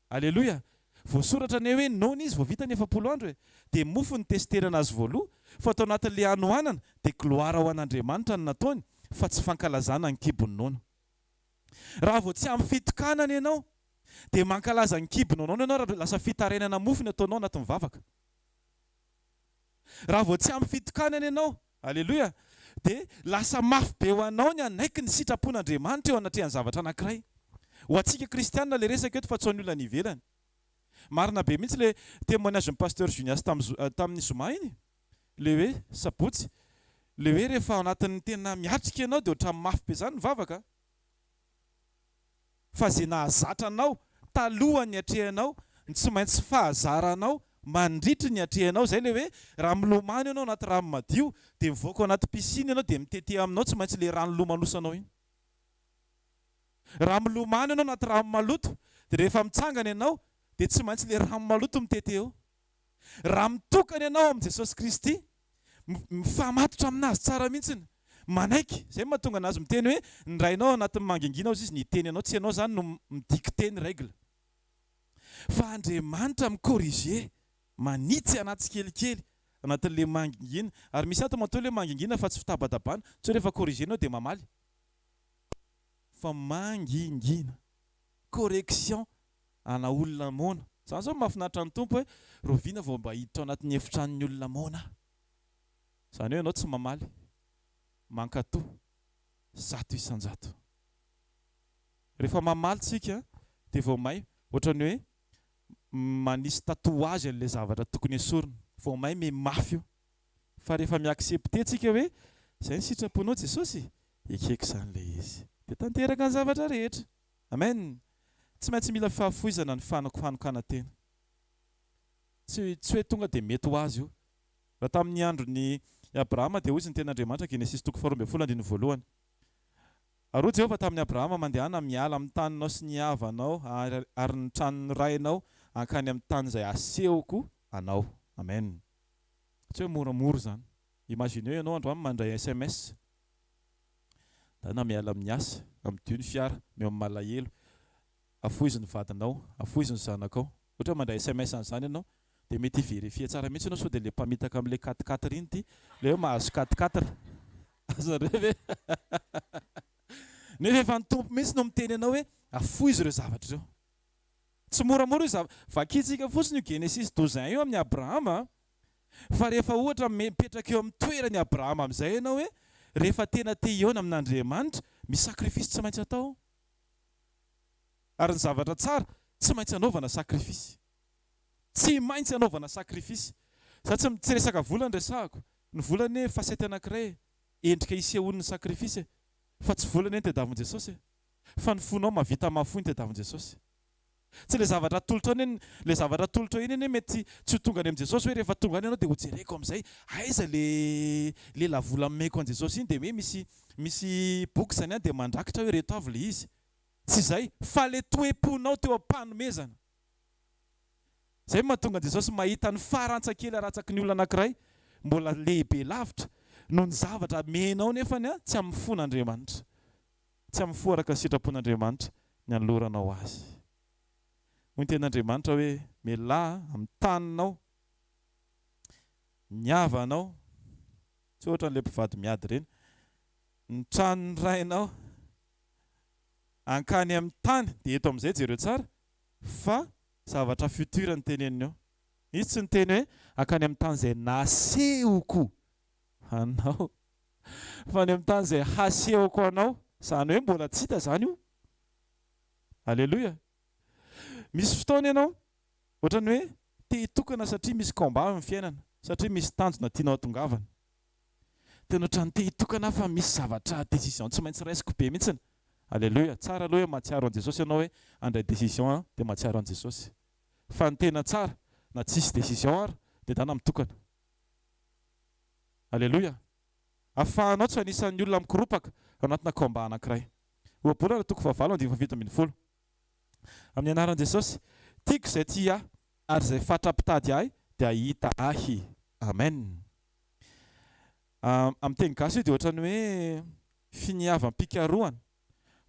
Aleloia! Voasoratra anie hoe noana izy vao vita ny 40 andro e! Dia mofo no nitesterana azy voaloha, fa tao anatin'ilay hanoanana dia gloire ho an'Andriamanitra no nataony fa tsy fankalazana ny kibon'ny noana. Raha vao tsy ampy fitokanana ianao dia mankalaza ny kibonao noana ianao raha lasa fitarainana mofo ny ataonao anatin'ny vavaka. Raha vao tsy ampy fitokanana ianao, aleloia, dia lasa mafy be ho anao ny hanaiky ny sitrapon'Andriamanitra eo anatrehan'ny zavatra anankiray. Ho antsika kristiana ilay resaka eto fa tsy ho an'ny olona any ivelany. Marina be mihitsy ilay témoignage-n'ny Pasteur Junias tamin'ny zoma iny, ilay hoe sabotsy, ilay hoe rehefa ao anatin'ny tena miatrika ianao dia ohatran'ny mafy be izany ny vavaka. Fa ze nahazatra anao talohan'ny niatrehanao no tsy maintsy fahazaranao mandritry ny atrehanao, zay le hoe raha milomano ianao anaty rano madio dia mivoaka ao anaty piscine ianao dia mitete aminao tsy maintsy le rano lomanosanao iny. Raha milomano ianao anaty rano maloto dia rehefa mitsangana ianao dia tsy maintsy le rano maloto mitete eo. Raha mitokana ianao amin'i Jesosy Kristy, mifamatotra aminazy tsara mihitsiny, manaiky, izay no mahatonga anazy miteny hoe ny rainao ao anatin'ny mangingina hozy izy niteny anao, tsy ianao izany no mi-dicter ny règle fa Andriamanitra mi-corriger, manitsy anà tsikelikely anatin'ilay mangingina, ary misy ato matoa ilay mangingina fa tsy fitabatabana, tsy hoe rehefa corriger-nao dia mamaly. fa mangingina. Correction ana olona moana. Zany zao mahafinaritra ny Tompo hoe rahoviana vao mba hiditra ao anatin'ny efitranon'ny olona moana aho. Izany hoe ianao tsy mamaly, mankatò 100%. Rehefa mamaly tsika dia vao may ohatran'ny hoe manisy tatouage an'ilay zavatra tokony esorina. Vao may miha mafy io. Fa rehefa mi-accepter tsika hoe izay ny sitraponao Jesosy, ekeko izany ilay izy. Dia tanteraka ny zavatra rehetra. Amen! Tsy maintsy mila fahafoizana ny fanokanan-tena. Tsy tsy hoe tonga dia mety ho azy io. Raha tamin'ny andron'i Abrahama dia hoy izy ny tenin'Andriamanitra Genesisy toko faharoa ambin'ny folo andininy voalohany. Ary hoy Jehovah tamin'i Abrahama, Mandehana miala amin'ny taninao sy ny havanao ary ary ny tranon'ny rainao hankany amin'ny tany izay hasehoko anao. Amen. Tsy hoe moramora izany. Imagineo ianao androany mandray sms. Dana miala amin'ny asa, amidio ny fiara, meo amin'ny malahelo, afoizo ny vadinao, afoizo ny zanakao. Ohatra hoe mandray sms an'izany ianao, dia mety hi-verifier tsara mihitsy ianao sao dia ilay mpamitaka amin'ilay quatre quatre iny ity, ilay hoe mahazo quatre quatre. Azonareo ve? Nefa efa ny Tompo mihitsy no miteny anao hoe afoizo ireo zavatra ireo. Tsy moramora io zava, vakintsika fotsiny io Genesisy 12 un io amin'i Abrahama a! Fa rehefa ohatra mipetraka eo amin'ny toeran'i Abrahama amin'izay ianao hoe rehefa tena te hihaona amin'Andriamanitra, misy sacrifice tsy maintsy atao. Ary ny zavatra tsara, tsy maintsy anaovana sacrifice. Tsy maintsy anaovana sacrifice. Za tsy tsy resaka vola no resahako. Ny vola anie facette anankiray e, endrika isehoan'ny sacrifice e. Fa tsy vola anie no tadiavin'i Jesosy e. Fa ny fonao mahavita mahafoy no tadiavin'i Jesosy. Tsy ilay zavatra atolotrao anie, ilay zavatra atolotrao iny anie mety tsy ho tonga any amin'i Jesosy hoe rehefa tonga any ianao dia hojereko amin'izay aiza le lelavola nomeko an'i Jesosy iny dia hoe misy misy boky izany any dia mandrakitra hoe ireto avy ilay izy. Tsy izay fa ilay toe-ponao teo am-panomezana. Izay no mahatonga an'i Jesosy mahita ny farantsa kely aratsaky ny olona anankiray mbola lehibe lavitra noho ny zavatra amenao nefany tsy amin'ny fon'Andriamanitra. Tsy amin'ny fo araka ny sitrapon'Andriamanitra ny anoloranao azy. Hoy ny tenin'Andriamanitra hoe, Mialà amin'ny taninao, ny havanao, tsy ohatran'ilay mpivady miady ireny, ny tranon'ny rainao, hankany amin'ny tany, dia eto amin'izay jereo tsara fa zavatra futur no teneniny eo. Izy tsy niteny hoe hankany amin'ny tany izay nasehoko anao. Fa any amin'ny tany izay hasehoko anao. Izany hoe mbola tsy hita izany io. Aleloia. Misy fotoana ianao ohatran'ny hoe te hitokana satria misy combat amin'ny fiainana, satria misy tanjona tianao hatongavana. Tena ohatran'ny te hitokana aho fa misy zavatra décision tsy maintsy raisiko be mihitsiny. Aleloia. Tsara aloha hoe mahatsiaro an'i Jesosy ianao hoe handray décision dia mahatsiaro an'i Jesosy. Fa ny tena tsara na tsisy décision ary dia dana mitokana. Aleloia! Afahanao tsy ho anisan'ny olona mikoropaka ao anatina combat anankiray. Ohabolana toko fahavalo andininy faha-17. Amin'ny anaran'i Jesosy, tiako izay tia ahy, ary izay fatra-pitady ahy dia hahita ahy. Amen. Amin'ny teny gasy io dia ohatran'ny hoe finiavam-pikarohana.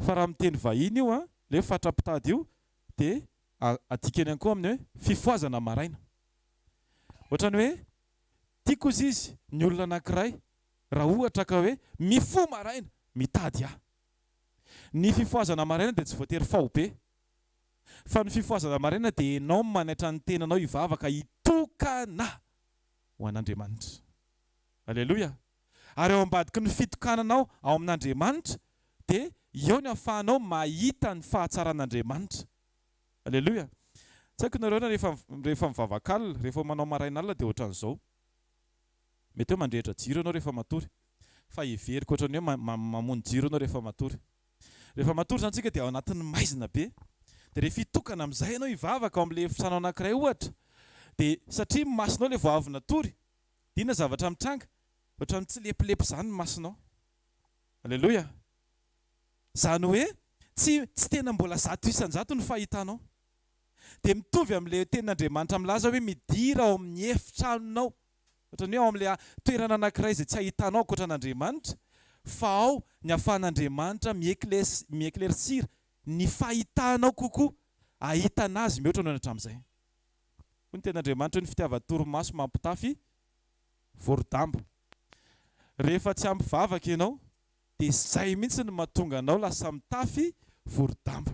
Fa raha amin'ny teny vahiny io, ilay hoe fatra-pitady io dia adikany ihany koa amin'ny hoe fifohazana maraina. Ohatran'ny hoe Tiako ozy izy ny olona anankiray raha ohatra ka hoe mifoha maraina mitady ahy. Ny fifohazana maraina dia tsy voatery faobe. Fa ny fifohazana maraina dia enao manaitra ny tenanao hivavaka hitokana ho an'Andriamanitra. Aleloia! Ary ao ambadiky ny fitokananao ao amin'Andriamanitra dia eo ny ahafahanao mahita ny fahatsaran'Andriamanitra. Aleloia! Tsy haiko nareo na rehefa rehefa mivavaka alina, rehefa manao maraina alina dia ohatran'izao. Mety hoe mandrehitra jiro ianao rehefa matory. Fa heveriko ohatran'ny hoe mamono jiro ianao rehefa matory. Rehefa matory izany tsika dia ao anatin'ny maizina be. Dia rehefa hitokana amin'izay ianao hivavaka ao amin'ilay efitrano anankiray ohatra, dia satria ny masonao ilay vao avy natory, dia inona zavatra mitranga? Ohatran'ny mitsilepilep izany ny masonao. Aleloia! Izany hoe tsy tsy tena mbola 100% ny fahitanao. Dia mitovy amin'ilay tenin'Andriamanitra milaza hoe midira ao amin'ny efitranonao. Ohatran'ny hoe ao amin'ilay toerana anankiray izay tsy ahitanao ankoatra an'Andriamanitra, fa ao ny ahafahan'Andriamanitra mi-éclaircir ny fahitanao kokoa, ahitana Azy mihoatra noho ny hatramin'izay. Hoy ny tenin'Andriamanitra hoe ny fitiavan-torimaso mampitafy vorodamba. Rehefa tsy ampy vavaka ianao, Dia izay mihitsy no mahatonga anao lasa mitafy vorodamba.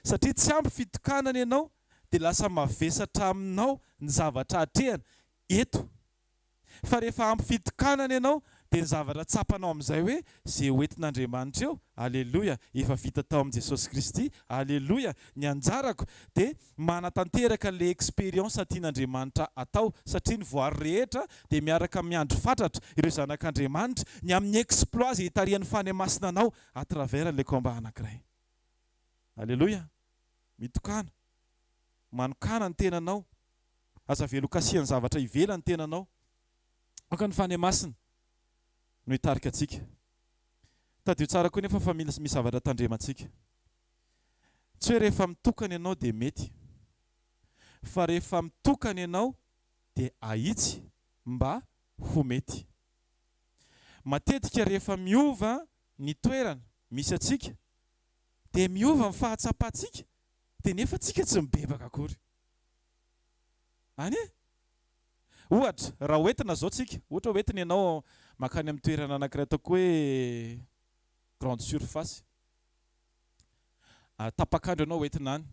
Satria tsy ampy fitokanana ianao dia lasa mavesatra aminao ny zavatra atrehana eto. Fa rehefa ampy fitokanana ianao dia ny zavatra tsapanao amin'izay hoe ze ho entin'Andriamanitra eo, aleloia, efa vita tao amin'i Jesosy Kristy, aleloia, ny anjarako dia manatanteraka le expérience tian'Andriamanitra atao satria ny voary rehetra dia miaraka miandry fatratra ireo zanak'Andriamanitra ny amin'ny exploit izay hitarihan'ny Fanahy Masina anao à travers le combat anankiray. Aleloia! Mitokàna. Manokàna ny tenanao. Aza avela ho kasihan'ny zavatra ivelany ny tenanao. Aoka ny Fanahy Masina no hitarika antsika. Tadidio tsara koa nefa fa mila misy zavatra tandremantsika. Tsy hoe rehefa mitokana ianao dia mety. Fa rehefa mitokana ianao dia ahitsy mba ho mety. Matetika rehefa miova ny toerana misy antsika dia miova ny fahatsapantsika dia nefa tsika tsy mibebaka akory. Any e! Ohatra, raha hoentina izao tsika, ohatra hoentina ianao mankany amin'ny toerana anankiray ataoko hoe grande surface. Tapak'andro ianao hoentina any,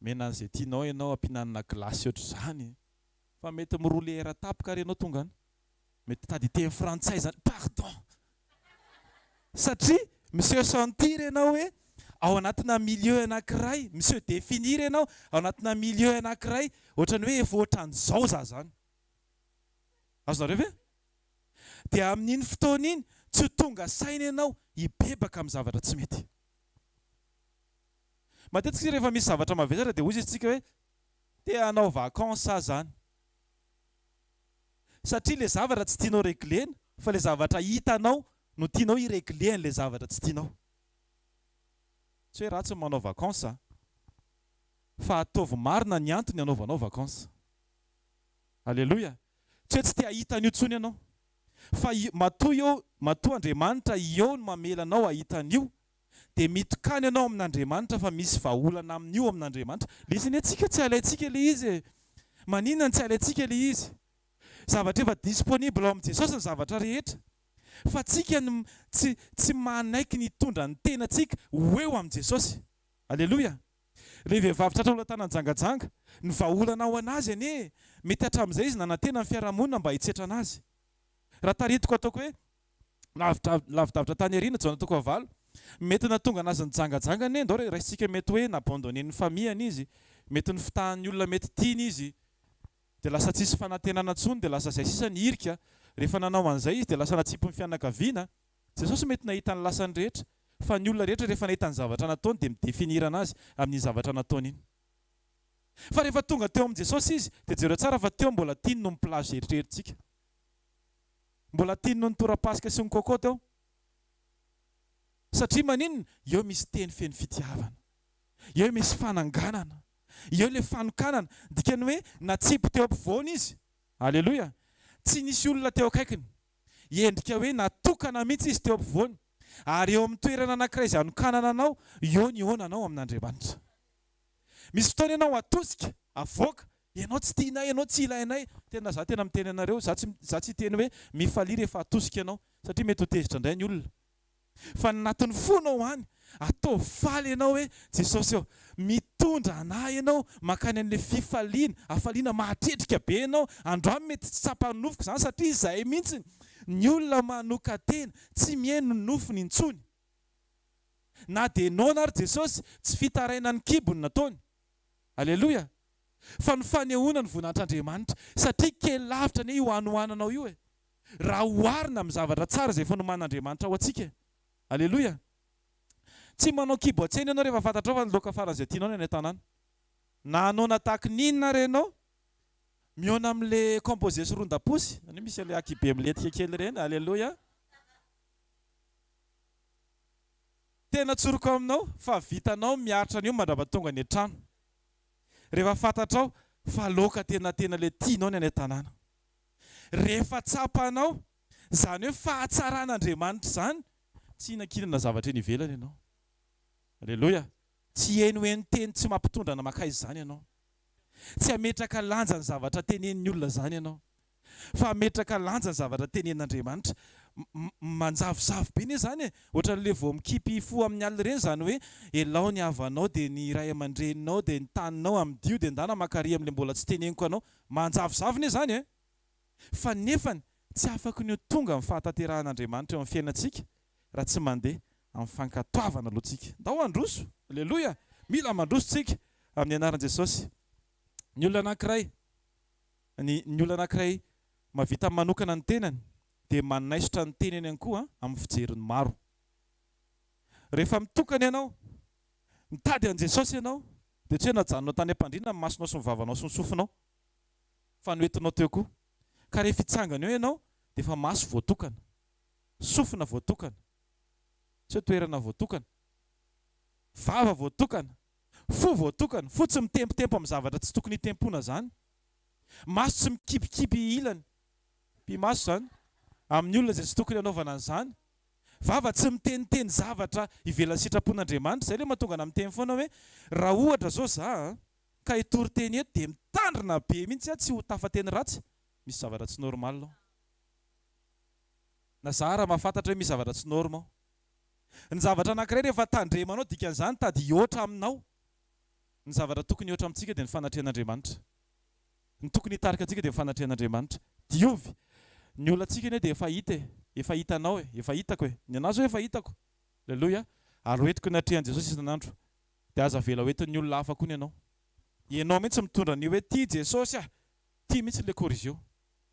omena an'izay tianao ianao, ampihinanana glace ohatr'izany, fa mety mi-rouler tapaka ary ianao tonga any. Mety hitady hiteny frantsay izany, pardon! Satria mi-se sentir ianao hoe ao anatina milieu anankiray, mi-se definir ianao ao anatina milieu anankiray, ohatran'ny hoe efa ohatran'izao za zany. Azonareo ve? Dia amin'iny fotoana iny, tsy ho tonga saina ianao hibebaka amin'ny zavatra tsy mety. Matetika isika rehefa misy zavatra mavesatra dia hoy isika hoe te hanao vacances aho zany. Satria le zavatra tsy tianao reglena fa le zavatra hitanao no tianao hi-regler an'le zavatra tsy tianao. Tsy hoe ratsy ny manao vacances a! Fa ataovy marina ny antony anaovanao vacances. Aleloia! Tsy hoe tsy te hahita an'io intsony ianao. Fa matoa eo, matoa Andriamanitra eo no mamela anao hahita an'io, dia mitokana ianao amin'Andriamanitra fa misy vahaolana amin'io amin'Andriamanitra. Le izy anie tsika tsy alaintsika le izy e! Maninona no tsy alaintsika le izy? Zavatra efa disponible ao amin'i Jesosy ny zavatra rehetra. Fa tsika no tsy tsy manaiky ny hitondra ny tenantsika ho eo amin'i Jesosy. Aleloia! Le vehivavy tratra olan-tanan-jangajanga, ny vahaolana ho an'azy anie mety hatramin'izay izy nanantena ny fiarahamonina mba hitsetra an'azy. Raha taritiko ataoko hoe Lavitra lavidavitra tany aoriana, Jaona toko fahavalo. Mety nahatonga anazy nijangajanga anie, ndao raisintsika mety hoe n'abandonner-n'ny famille-ny izy, mety nifitahan'ny olona mety tiany izy, dia lasa tsisy fanantenana intsony, dia lasa izay sisa ny hirika. Rehefa nanao an'izay izy dia lasa natsipin'ny fianakaviana. Jesosy mety nahita ny lasany rehetra, fa ny olona rehetra rehefa nahita ny zavatra nataony dia mi-definir anazy amin'iny zavatra nataony iny. Fa rehefa tonga teo amin'i Jesosy izy, dia jereo tsara fa teo mbola tiany no mi-plage eritreritsika. Mbola tiany noho ny torapasika sy ny coco teo. Satria maninona? Eo misy teny feno fitiavana. Eo misy fananganana. Eo ilay fanokanana. Dikany hoe natsipy teo ampovoany izy. Aleloia. Tsy nisy olona teo akaikiny. Endrika hoe natokana mihitsy izy teo ampovoany. Ary eo amin'ny toerana anankiray izay anokanana anao, eo ny hihaonanao amin'Andriamanitra. Misy fotoana ianao atosika, avoaka, ianao tsy tianay, ianao tsy ilainay. Tena za tena miteny anareo, za tsy za tsy hiteny hoe mifalia rehefa atosika ianao, satria mety ho tezitra indray ny olona. Fa ny anatin'ny fonao any, ataovy faly ianao hoe Jesosy ô, mitondra anah ianao mankany amin'ilay fifaliana, hafaliana mahatretrika be ianao. Androany mety tsy tsapan'ny nofoko izany satria izay mihitsy ny olona manokan-tena, tsy mihaino ny nofony intsony. Na dia noana ary Jesosy, tsy fitarainan'ny kibo no nataony. Aleloia! Fa ny fanehoana ny voninahitr'Andriamanitra. Satria kely lavitra anie io hanoananao io e! Raha oharina amin'ny zavatra tsara izay efa nomanin'Andriamanitra ho antsika e! Aleloia! Tsy manao kibo an-tsena ianao rehefa fantatrao fa ny laoka faran'izay tianao ny any an-tanàna. Na hanoana tahaka ny inona ary ianao, mihaona amin'ilay composé sy ron-daposy, izany hoe misy an'ilay akibe milentika kely ireny, aleloia! Tena tsoriko aminao fa vitanao miaritra an'io mandrapa tonga any an-trano. Rehefa fantatrao fa laoka tena tena le tianao ny any an-tanàna. Rehefa tsapanao izany hoe fahatsaran'Andriamanitra izany, tsy hihinankinana zavatra eny ivelany ianao. Aleloia. Tsy henoheno teny tsy mampitondra na mankaiza izany ianao. Tsy hametraka lanja ny zavatra tenenin'ny olona izany ianao. Fa hametraka lanja ny zavatra tenenin'Andriamanitra. Manjavozavo be anie izany e! Ohatran'ilay vao mikipy hifoha amin'ny alina ireny izany hoe elao ny havanao dia ny ray aman-dreninao dia ny taninao amidio dia ndana maka ary amin'ilay mbola tsy teneniko anao. Manjavozavo anie izany e! Fa nefany tsy afaky ny ho tonga amin'ny fahatanterahan'Andriamanitra eo amin'ny fiainantsika raha tsy mandeha amin'ny fankatoavana aloha tsika. Ndao handroso! Aleloia! Mila mandroso tsika amin'ny anaran'i Jesosy. Ny olona anankiray, ny ny olona anankiray mahavita manokana ny tenany dia manaisotra ny tenany ihany koa amin'ny fijerin'ny maro. Rehefa mitokana ianao, mitady an'i Jesosy ianao, dia tsy hoe najanonao tany am-pandriana ny masonao sy ny vavanao sy ny sofinao, fa noentinao teo koa. Ka rehefa hitsangana eo ianao, dia efa maso voatokana, sofina voatokana, tsy hoe toerana voatokana, vava voatokana, fo voatokana, fo tsy mitempotempo amin'ny zavatra tsy tokony hitempoana izany, maso tsy mikipikipy ilany, pi-maso izany, amin'ny olona izay tsy tokony hanaovana an'izany, vava tsy miteniteny zavatra ivelan'ny sitrapon'Andriamanitra, izay ilay mahatonga anà miteny foana hoe raha ohatra izao za an, ka hitory teny eto dia mitandrina be mihitsy aho tsy ho tafateny ratsy, misy zavatra tsy normal ao. Na za ara mahafantatra hoe misy zavatra tsy norme ao. Ny zavatra anankiray rehefa tandremanao dikan'izany tady hihoatra aminao. Ny zavatra tokony hihoatra amintsika dia ny fanatrehan'Andriamanitra. Ny tokony hitarika antsika dia ny fanatrehan'Andriamanitra. Diovy! Ny olantsika anie dia efa hita e! Efa hitanao e! Efa hitako e! Ny anah zao efa hitako! Aleloia! Ary ho entiko ny atrehan'i Jesosy isan'andro. Dia aza avela ho entin'ny olona hafa koa ny anao. Ianao mihitsy mitondra an'io hoe tia Jesosy ah! Tia mihitsy ilay corrigeo.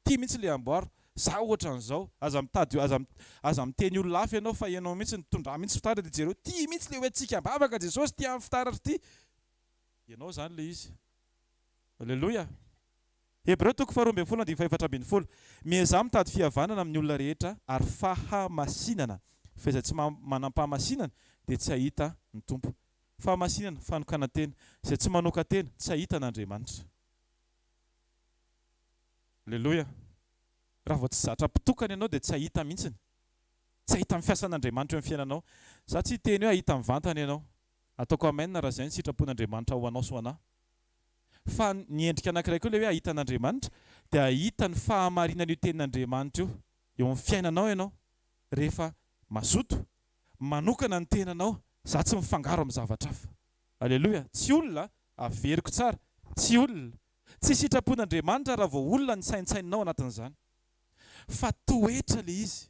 Tia mihitsy ilay amboaro. Za ohatran'izao. Aza mitady aza aza miteny olona hafa ianao fa ianao mihitsy mitondrà mihitsy fitaratra dia jereo. Tia mihitsy ilay hoentintsika am-bavaka Jesosy tia amin'ny fitaratra ity. Ianao izany ilay izy. Aleloia. Hebreo toko faharoa ambin'ny folo andininy fahefatra ambin'ny folo. Miezaha mitady fihavanana amin'ny olona rehetra ary fahamasinana, fa izay tsy manam-pahamasinana dia tsy hahita ny Tompo. Fahamasinana, fanokanan-tena. Izay tsy manokan-tena, tsy hahita an'Andriamanitra. Aleloia. Raha vao tsy zatra mpitokana ianao dia tsy hahita mihitsiny. Tsy hahita ny fiasan'Andriamanitra eo amin'ny fiainanao. Za tsy hiteny hoe hahita mivantana ianao. Ataoko amen raha izay ny sitrapon'Andriamanitra ho anao sy ho anà. Fa ny endrika anankiray koa ilay hoe hahita an'Andriamanitra dia hahita ny fahamarinan'io tenin'Andriamanitra io eo amin'ny fiainanao ianao rehefa mazoto manokana ny tenanao, za tsy mifangaro amin'ny zavatra hafa. Aleloia! Tsy olona, averiko tsara, tsy olona. Tsy sitrapon'Andriamanitra raha vao olona ny saintsaininao anatin'izany. Fa toetra ilay izy.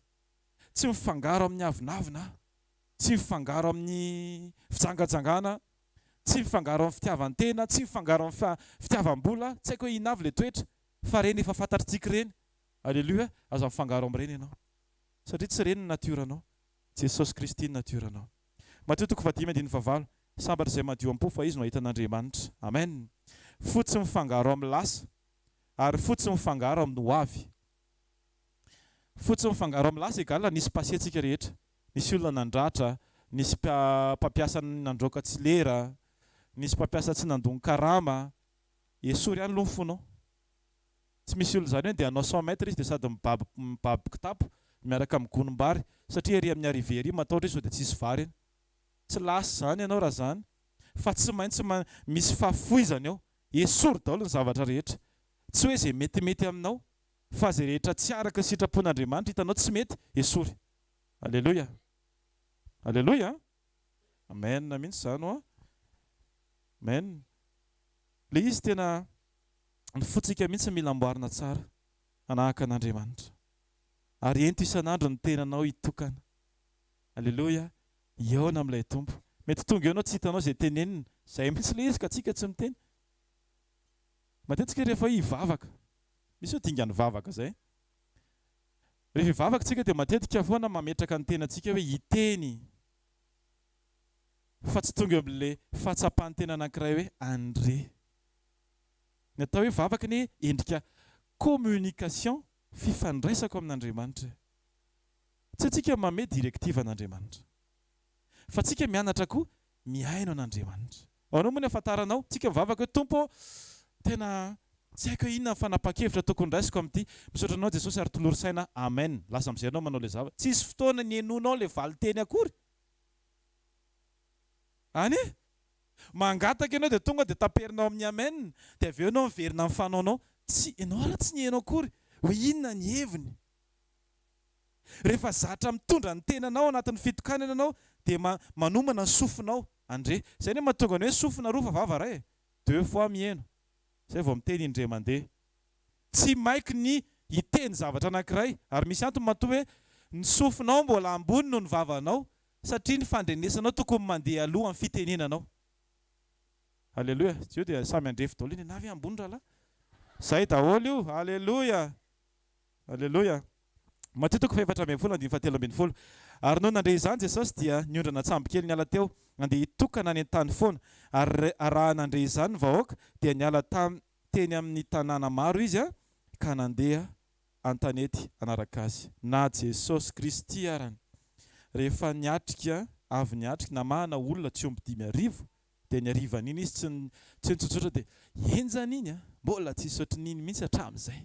Tsy mifangaro amin'ny avonavona aho. Tsy mifangaro amin'ny fijangajangana aho. Tsy mifangaro amin'ny fitiavan-tena, tsy mifangaro amin'ny fitiavam-bola, tsy haiko hoe inona avy ilay toetra, fa ireny efa fantatritsika ireny. Alléluia, aza mifangaro amin'ireny ianao. Satria tsy ireny ny natiora-nao. Jesosy Kristy ny natiora-nao. Matio toko fahadimy andininy fahavalo, Sambatra izay madio am-po fa izy no hahita an'Andriamanitra. Amen. Fo tsy mifangaro amin'ny lasa, ary fo tsy mifangaro amin'ny ho avy. Fo tsy mifangaro amin'ny lasa egal nisy passé tsika rehetra. Nisy olona nandratra, nisy mpampiasa nandroaka tsy lera, nisy mpampiasa tsy nandoa ny karama. Esory ihany aloha ny fonao. Tsy misy olona izany hoe dia hanao 100 mètres izy dia sady mibaby mibaby kitapo miaraka amin'ny gonim-bary satria ery amin'ny arrivée ery matahotra izy sao dia tsisy vary eny. Tsy lasa izany ianao raha izany fa tsy maintsy misy fahafoizana eo. Esory daholo ny zavatra rehetra. Tsy hoe izay metimety aminao fa izay rehetra tsy araka ny sitrapon'Andriamanitra hitanao tsy mety, esory. Aleloia! Aleloia! Amen mihitsy izany hoa. Amen. Ilay izy tena ny fontsika mihitsy mila amboarina tsara hanahaka an'Andriamanitra. Ary ento isan'andro ny tenanao hitokana. Aleloia! Hihaona amin'ilay Tompo. Mety tonga eo ianao tsy hitanao izay tenenina. Izay mihitsy ilay izy ka tsika tsy miteny. Matetika rehefa hoe hivavaka, misy hoe dingan'ny vavaka izay. Rehefa hivavaka isika dia matetika foana mametraka ny tenantsika hoe hiteny fa tsy tonga eo amin'ilay fahatsapan-tena anankiray hoe handre. Ny atao hoe vavaka anie endrika communication, fifandraisako amin'Andriamanitra e. Tsy antsika manome directive an'Andriamanitra fa tsika mianatra koa mihaino an'Andriamanitra. Ahoana moa ny ahafantaranao? Tsika mivavaka hoe Tompo ô, tena tsy haiko hoe inona ny fanapahan-kevitra tokony raisiko amin'ity. Misaotra anao Jesosy ary tolory saina Amen. Lasa amin'izay ianao manao ilay zavatra. Tsisy fotoana nihainoanao ilay valin-teny akory. Any e? Mangataka ianao dia tonga dia taperinao amin'ny Amen, dia avy eo ianao miverina amin'ny fanaonao. Tsy, ianao ary tsy nihaino akory hoe inona ny heviny. Rehefa zatra mitondra ny tenanao anatin'ny fitokanana ianao dia manomana ny sofinao handre. Izay anie mahatonga ny hoe sofina roa fa vava iray e. Deux fois miheno, izay vao miteny indray mandeha. Tsy maiky ny hiteny zavatra anankiray ary misy antony matoa hoe ny sofinao mbola ambony noho ny vavanao satria ny fandrenesanao tokony mandeha aloha amin'ny fitenenanao. Aleloia, tsy eo dia samy handrefy daholo iny, na ve ambony rahalahy? Zay daholo io, aleloia, aleloia. Matio toko faha-14 andininy faha-13. Ary nony nandre izany Jesosy dia niondrana an-tsambokely niala teo, handeha hitokana any an-tany foana. Ary raha nandre izany ny vahoaka, dia niala tam teny amin'ny tanàna maro izy ka nandeha an-tanety hanaraka azy. Na Jesosy Kristy arany, rehefa niatrika, avy niatrika, namahana olona tsy omby 5000, dia ny harivan'iny izy tsy tsy nitsotsotra dia henjana iny an, mbola tsisy ohatrin'iny mihitsy hatramin'izay.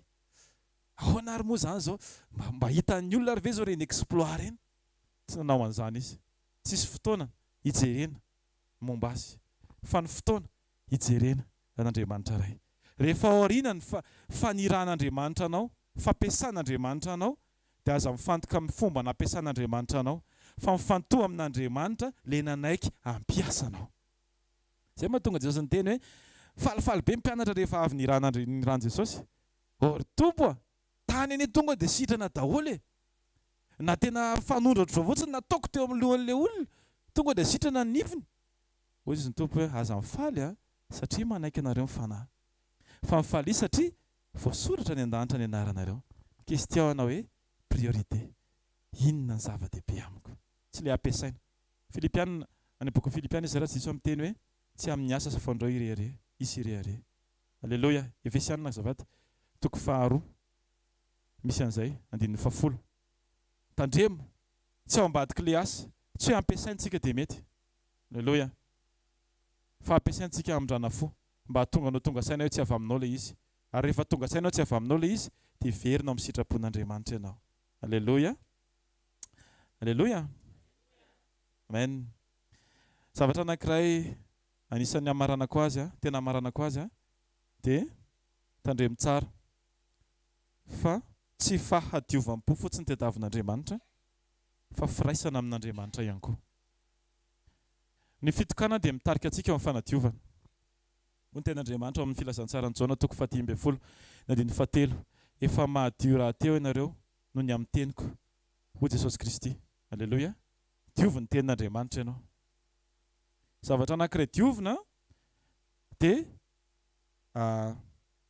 Ahoana ary moa izany izao? Mba mba hitan'ny olona ary ve izao ireny exploit ireny? Tsy nanao an'izany izy. Tsisy fotoana hijerena ny momba azy, fa ny fotoana hijerena an'Andriamanitra Ray. Rehefa aoriana ny fanirahan'Andriamanitra anao, fampiasan'Andriamanitra anao, dia aza mifantoka amin'ny fomba nampiasan'Andriamanitra anao, fa mifantoha amin'Andriamanitra ilay nanaiky hampiasa anao. Izay mahatonga Jesosy niteny hoe, Falifaly be ny mpianatra rehefa avy nirahan'i Jesosy. Oh ry Tompo a! Tany anie tonga dia sitrana daholo e! Na tena fanondro ohatr'izao fotsiny nataoko teo amin'ny lohan'ilay olona, tonga dia sitrana ny nifiny. Hoy izy ny Tompo hoe, Aza mifaly a, satria manaiky anareo ny Fanahy. Fa mifalia satria voasoratra any an-danitra ny anaranareo. Question ana hoe priorité. Inona ny zava-dehibe amiko? Tsy ilay ampiasaina. Filipiana, any amin'ny bokin'ny Filipiana izy raha tsy diso aho miteny hoe, tsy amin'ny asa fandrao hirehareha, hisy hirehareha. Aleloia. Efesiana azafady, toko faharoa, misy an'izay, andininy fahafolo. Tandremo, tsy ao ambadik'ilay asa, tsy hoe ampiasaintsika dia mety. Aleloia. Fa ampiasaintsika hamindrana fo, mba hahatonga anao tonga saina hoe tsy avy aminao ilay izy. Ary rehefa tonga saina hoe tsy avy aminao ilay izy, dia hiverina ao amin'ny sitrapon'Andriamanitra ianao. Aleloia. Aleloia. Amen. Zavatra anankiray anisan'ny hamaranako azy, tena hamaranako azy, dia tandremo tsara fa tsy fahadiovam-po fotsiny tadiavin'Andriamanitra, fa firaisana amin'Andriamanitra ihany koa. Ny fitokana dia mitarika antsika eo amin'ny fanadiovana. Hoy ny Tenin'Andriamanitra ao amin'ny Filazantsaran'i Jaona toko fahadimy ambin'ny folo ny andininy fahatelo, Efa mahadio rahateo ianareo noho ny amin'ny teniko, hoy Jesosy Kristy. Aleloia! Diovy ny Tenin'Andriamanitra ianao. Zavatra anankiray diovina dia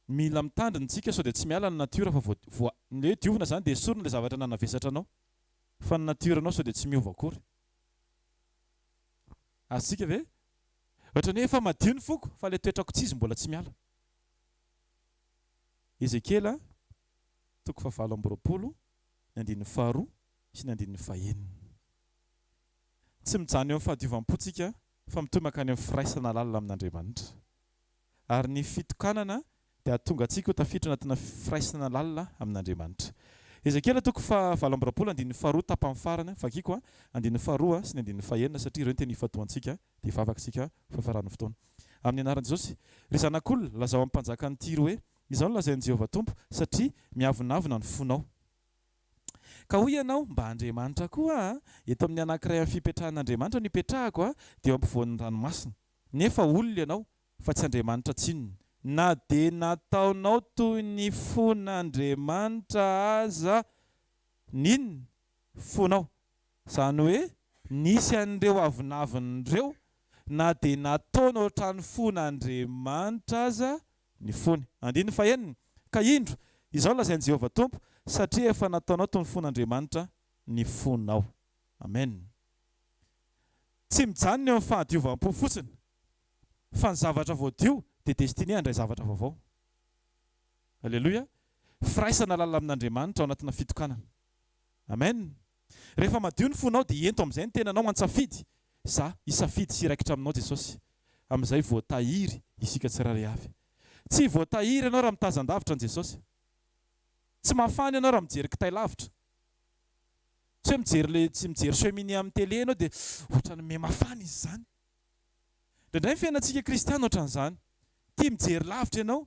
mila mitandrina isika sao dia tsy miala ny natiora fa voa, ny hoe diovina izany dia esorina ilay zavatra nanavesatra anao fa ny natiora-nao sao dia tsy miova akory. Azontsika ve? Ohatran'ny hoe efa madio ny foko fa ilay toetrako tsy izy mbola tsy miala. Ezekiela toko fahavalo amby roapolo ny andininy faharoa sy ny andininy fahenina. Tsy mijanona eo amin'ny fahadiovam-po tsika fa mitohy mankany amin'ny firaisana lalina amin'Andriamanitra. Ary ny fitokanana dia hahatonga antsika ho tafiditra anatina firaisana lalina amin'Andriamanitra. Ezekiela toko faha 28 andininy faharoa tapany farany, vakiko a, andininy faharoa sy ny andininy fahenina satria ireo no teny ifantohantsika dia hivavaka isika ho fiafaran'ny fotoana. Amin'ny anaran'i Jesosy. Ry zanak'olona, lazao amin'ny mpanjakan'i Tyro hoe, Izao no lazain'i Jehovah Tompo, Satria miavonavona ny fonao. Ka hoy ianao, Mba Andriamanitra koa aho, eto amin'ny anankiray amin'ny fipetrahan'Andriamanitra no ipetrahako, dia eo ampovoan'ny ranomasina. Nefa olona ianao, fa tsy Andriamanitra tsinona. Na dia nataonao toy ny fon'Andriamanitra aza ny inona? Fonao. Izany hoe nisy an'ireo avonavona ireo, na dia nataony ohatran'ny fon'Andriamanitra aza ny fony. Andininy fahenina, Ka indro, izao lazain'i Jehovah Tompo, Satria efa nataonao toy ny fon'Andriamanitra ny fonao. Amen. Tsy mijanona eo amin'ny fahadiovam-po fotsiny, fa ny zavatra voadio dia destiné handray zavatra vaovao. Aleloia! Firaisana lalina amin'Andriamanitra ao anatina fitokanana. Amen! Rehefa madio ny fonao dia ento amin'izay ny tenanao an-tsafidy, za hisafidy sy hiraikitra aminao Jesosy. Amin'izay voatahiry isika tsirairay avy. Tsy voatahiry ianao raha mitazan-davitra an'i Jesosy. Tsy mafana ianao raha mijery kitay lavitra. Tsy hoe mijery le tsy mijery cheminée amin'ny télé ianao dia ohatran'ny miha mafana izy izany. Indraindray ny fiainantsika kristiana ohatran'izany. Tia mijery lavitra ianao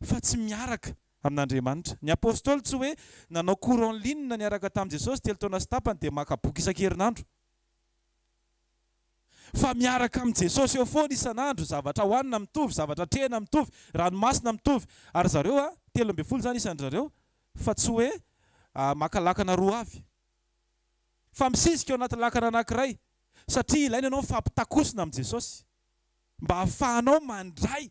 fa tsy miaraka. amin'Andriamanitra. Ny Apostoly tsy hoe nanao cours en ligne niaraka tamin'i Jesosy telo taona sy tapany dia maka boky isan-kerinandro. Fa miaraka amin'i Jesosy eo foana isan'andro, zavatra hohanina mitovy, zavatra atrehina mitovy, ranomasina mitovy. Ary zareo a, 13 izany isan-dry zareo, fa tsy hoe maka lakana roa avy. Fa misisika ao anaty lakana anankiray, satria ilaina ianao mifampitakosina amin'i Jesosy, mba hahafahanao mandray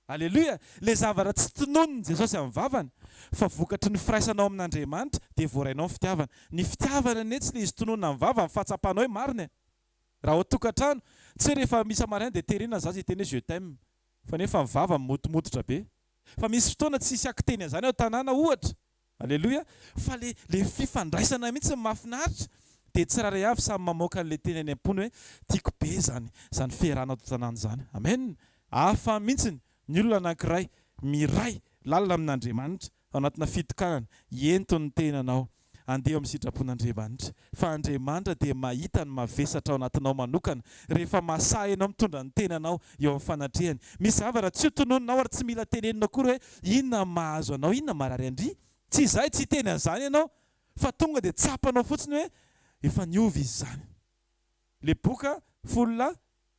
Aleloia! Ilay zavatra tsy tononin'i Jesosy amin'ny vavany, fa vokatry ny firaisanao amin'Andriamanitra, dia voarainao ny fitiavana. Ny fitiavana anie tsy ilay izy tononina amin'ny vavany, fa tsapanao hoe marina e! Raha ao an-tokantrano, tsy hoe rehefa misa-maraina dia terena ny zaza hiteny hoe je t'aime, fa nefa ny vava mimotomototra be. Fa misy fotoana tsy hisy akiteny an'izany ao an-tanàna ohatra. Aleloia! Fa le le fifandraisana mihitsy no mahafinaritra, dia tsirairay avy samy mamoaka an'le teny any am-pony hoe tiako be izany izany fiarahana ato an-tanàna izany. Amen! Hafa mihitsy ny olona anankiray miray lalina amin'Andriamanitra ao anatina fitokanana, ento ny tenanao andeha eo amin'ny sitrapon'Andriamanitra, fa Andriamanitra dia mahita ny mavesatra ao anatinao manokana rehefa mahasahy ianao mitondra ny tenanao eo amin'ny fanatrehany. Misy zavatra tsy ho tononinao ary tsy mila tenenina akory hoe inona ny mahazo anao, inona marary an-dry. Tsy izay, tsy hiteny an'izany ianao fa tonga dia tsapanao fotsiny hoe efa niova izy izany. Le boka folo lahy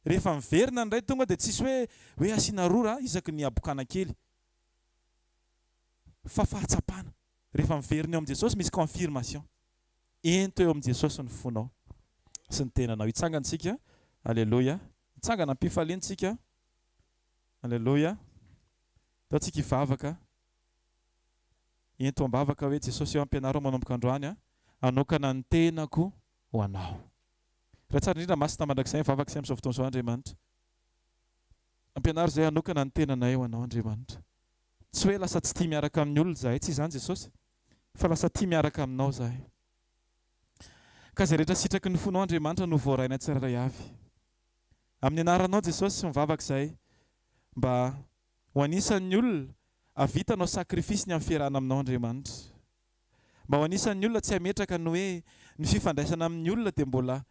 rehefa miverina ny iray tonga dia tsisy hoe hoe asiana rora isaky ny habokana kely fa fahatsapana. Rehefa miverina eo amin'i Jesosy misy confirmation. Ento eo amin'i Jesosy ny fonao sy ny tenanao. Hitsangana isika. Aleloia. Hitsangana am-pifaliana isika. Aleloia. Ndao tsika hivavaka. Ento am-bavaka hoe, Jesosy ô, ampianaro aho manomboka androany aho hanokana ny tenako ho Anao. Ray tsara indrindra, masina mandrakizay, mivavaka izay amin'izao fotoana izao Andriamanitra. Ampianaro izay hanokana ny tenanay ho Anao Andriamanitra. Tsy hoe lasa tsy tia miaraka amin'ny olona izahay, tsy izany Jesosy, fa lasa tia miaraka aminao izahay. Ka izay rehetra sitraky ny fonao Andriamanitra no voarainay tsirairay avy. Amin'ny anaranao Jesosy mivavaka izahay mba ho anisan'ny olona hahavita hanao sacrifice ny amin'ny fiarahana aminao Andriamanitra. Mba ho anisan'ny olona tsy hametraka ny hoe ny fifandraisana amin'ny olona dia mbola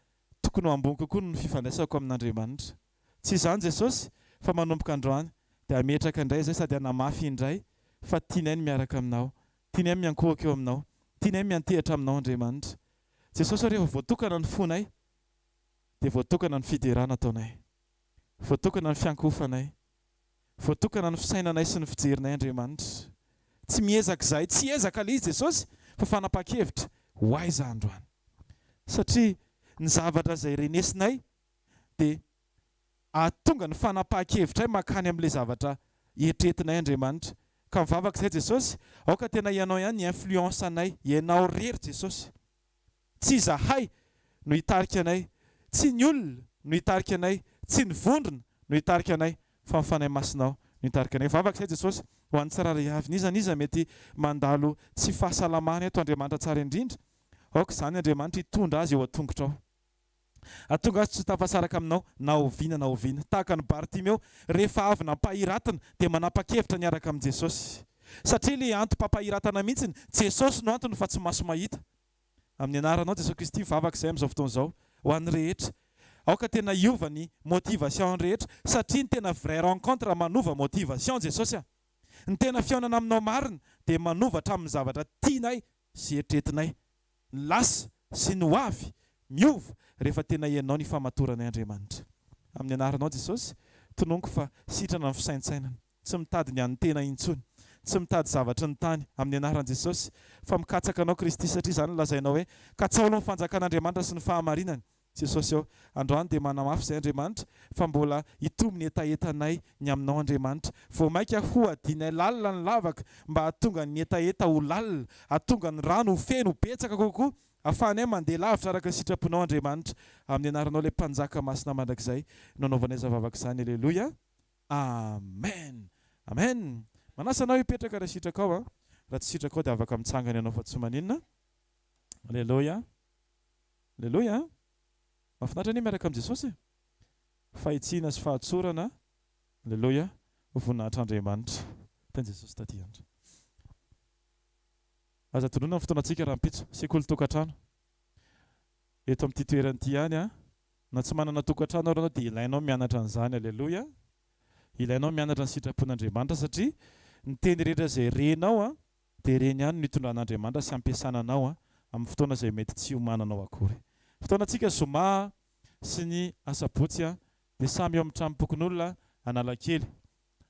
tokony ho ambony kokoa noho ny fifandraisako amin'Andriamanitra. Tsy izany Jesosy fa manomboka androany dia hametraka indray izay sady hanamafy indray fa tianay ny miaraka aminao, tianay ny miankohoka eo aminao, tianay ny miantehatra aminao Andriamanitra. Jesosy ô rehefa voatokana ny fonay dia voatokana ny fiderana ataonay, voatokana ny fiankohofanay, voatokana ny fisainanay sy ny fijerinay Andriamanitra. Tsy miezaka izahay, tsy ezaka ilay izy Jesosy fa fanapahan-kevitra ho aiza androany. Satria ny zavatra izay renesinay dia hahatonga ny fanapahan-kevitray mankany amin'ilay zavatra eritreretinay Andriamanitra. Ka mivavaka izay Jesosy, aoka tena Ianao ihany ny influence anay, Ianao irery Jesosy. Tsy izahay no hitarika anay, tsy ny olona no hitarika anay, tsy ny vondrona no hitarika anay, fa ny Fanahy Masinao no hitarika anay. Vavaka izay Jesosy ho an'ny tsirairay avy. N'iza n'iza mety mandalo tsy fahasalamana eto Andriamanitra tsara indrindra, aoka izany Andriamanitra hitondra azy eo an-tongotrao. Hahatonga azy tsy ho tafasaraka aminao na oviana na oviana. Tahaka an'i Bartimeo, rehefa avy nampahiratina, dia manapa-kevitra niaraka amin'i Jesosy. Satria ilay antom-pampahiratana mihitsy, Jesosy no antony fa tsy maso mahita. Amin'ny anaranao Jesosy Kristy mivavaka izahay amin'izao fotoana izao ho an'ny rehetra. Aoka tena hiova ny motivation rehetra satria ny tena vraie rencontre manova motivation Jesosy a! Ny tena fihaonana aminao marina dia manova hatramin'ny zavatra tianay sy eritreretinay. Ny lasa sy ny ho avy miova rehefa tena ianao ny famatoranay Andriamanitra. Amin'ny anaranao Jesosy, tononiko fa sitrana ny fisaintsainana. Tsy mitady ny an'ny tena intsony. Tsy mitady zavatry ny tany, amin'ny anaran'i Jesosy, fa mikatsaka Anao Kristy satria izany no lazainao hoe, Katsaho aloha ny fanjakan'Andriamanitra sy ny fahamarinany. Jesosy ô, androany dia manamafy izay Andriamanitra fa mbola hitombo ny hetahetanay ny aminao Andriamanitra. Vao mainka hohadinay lalina ny lavaka mba hahatonga ny hetaheta ho lalina, hahatonga ny rano ho feno, ho betsaka kokoa, hahafahanay mandeha lavitra araka ny sitraponao Andriamanitra. Amin'ny anaranao ilay Mpanjaka masina mandrakizay no anaovanay izany vavaka izany. Aleloia. Amen! Amen! Manasa anao hipetraka raha sitrakao an! Raha tsy sitrakao dia afaka mitsangana ianao fa tsy maninona. Aleloia! Aleloia an! Mahafinaritra anie miaraka amin'i Jesosy e! Fahitsiana sy fahatsorana, Aleloia, ho voninahitr'Andriamanitra. Teny Jesosy taty andro. Aza adinoina ny fotoanantsika rahampitso, sekoly tokantrano. Eto amin'ity toerana ity ihany an! Na tsy manana tokantrano ary ianao dia ilainao mianatra an'izany. Aleloia! Ilainao mianatra ny sitrapon'Andriamanitra satria Ny teny rehetra izay renao dia ireny ihany no itondran'Andriamanitra sy ampiasana anao amin'ny fotoana izay mety tsy hiomananao akory. Fotoanantsika zoma sy ny asabotsy dia samy eo amin'ny tranom-pokonolona Analakely.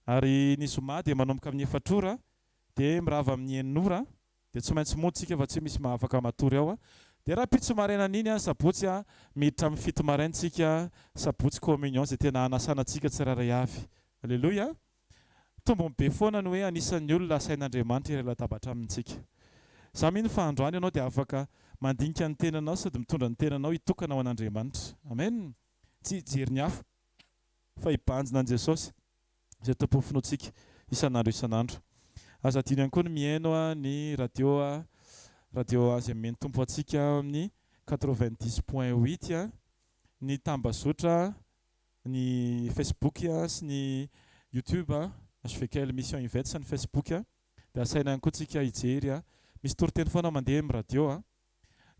Ary ny zoma dia manomboka amin'ny efatra ora dia mirava amin'ny enina ora dia tsy maintsy mody tsika fa tsy misy mahafaka matory ao. Dia rahampitso marainan'iny sabotsy miditra amin'ny fito maraina tsika sabotsy communion izay tena hanasana antsika tsirairay avy. Aleloia. Tombony be foana ny hoe anisan'ny olona asain'Andriamanitra hiray latabatra amintsika. Za mino fa androany ianao dia afaka mandinika ny tenanao sady mitondra ny tenanao hitokana ho an'Andriamanitra. Amen! Tsy hijery ny hafa fa hibanjina an'i Jesosy izay tompon'ny finoantsika isan'andro isan'andro. Aza adino ihany koa ny mihaino ny radio radio izay omen'ny Tompo antsika amin'ny 90 point huit ny tambazotra ny Facebook sy ny YouTube HVKL Mission Yvette sy ny Facebook dia asaina ihany koa tsika hijery misy toriteny foana mandeha amin'ny radio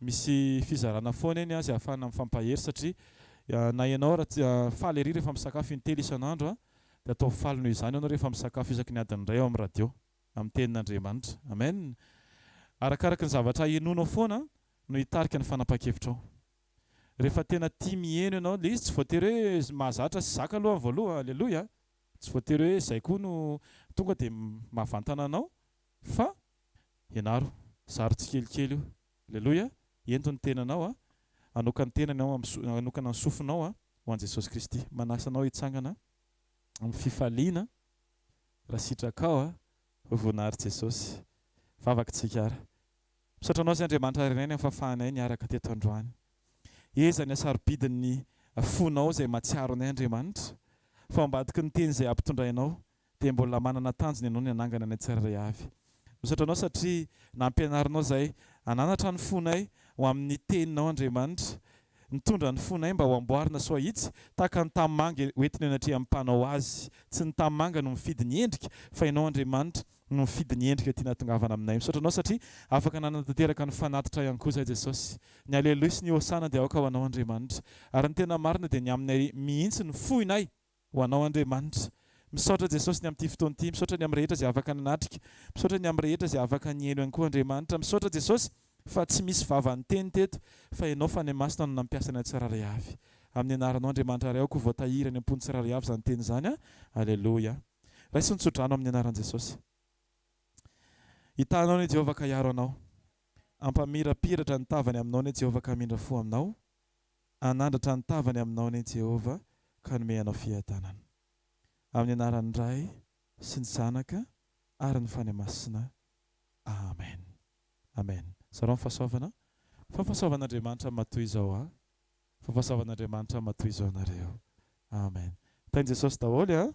misy fizarana foana eny izay ahafahana mifampahery satria na ianao raha faly ery rehefa misakafo intelo isan'andro dia ataovy faly noho izany ianao rehefa misakafo isaky ny adiny iray ao amin'ny radio amin'ny tenin'Andriamanitra amen arakaraky ny zavatra henoinao foana no hitarika ny fanapahan-kevitrao Rehefa tena tia miheno ianao, ilay izy tsy voatery hoe mahazatra sy zaka aloha amin'ny voalohany, aleloia, tsy voatery hoe izay koa no tonga dia mahavantana anao fa ianaro, zaro tsikelikely io, aleloia, ento ny tenanao a, hanoka ny tenany ao amin'ny hanokana ny sofinao a ho an'i Jesosy Kristy. Manasa anao hitsangana amin'ny fifaliana raha sitrakao a, ho voninahitry Jesosy. Vavaka tsika ary. Misaotra Anao izay Andriamanitra Rainay ny amin'ny fahafahanay niaraka teto androany. Eza ny hasarobidin'ny fonao izay mahatsiaro anay Andriamanitra, fa ao ambadiky ny teny izay ampitondrainao dia mbola manana tanjona Ianao ny hanangana anay tsirairay avy. Misaotra Anao satria nampianarinao izay hananatra ny fonay ho amin'ny teninao Andriamanitra, nitondra ny fonay mba ho amboarina soa hitsy tahaka ny tanimanga hoentina eo anatrehan'ny mpanao azy. Tsy ny tanimanga no mifidy ny endrika fa Ianao Andriamanitra no mifidy ny endrika tiana hatongavana aminay. Misaotra Anao satria afaka nanatanteraka ny fanatitra ihany koa izahay Jesosy. Ny Aleloia sy ny Hosana dia aoka ho Anao Andriamanitra. Ary ny tena marina dia ny aminay mihitsy no foinay ho Anao Andriamanitra. Misaotra Jesosy ny amin'ity fotoana ity. Misaotra ny amin'ny rehetra izay afaka nanatrika. Misaotra ny amin'ny rehetra izay afaka nihaino ihany koa Andriamanitra. Misaotra Jesosy fa tsy misy vava niteny teto fa Ianao Fanahy Masina no nampiasa anay tsirairay avy. Amin'ny anaranao Andriamanitra Ray aoka ho voatahiry any am-pon'ny tsirairay avy izany teny izany. Aleloia. Raiso ny tsodrano amin'ny anaran'i Jesosy. Hitaha anao anie Jehovah ka hiaro anao. Hampamirapiratra ny tavany aminao anie Jehovah ka hamindra fo aminao. Hanandratra ny tavany aminao anie Jehovah ka hanome anao fiadanana. Amin'ny anaran'ny Ray sy ny Zanaka ary ny Fanahy Masina. Amen. Amen. Zarao ny fahasoavana. Fa fahasoavan'Andriamanitra matoa izao aho. Fa fahasoavan'Andriamanitra matoa izao anareo. Amen. Tahin'i Jesosy daholo a.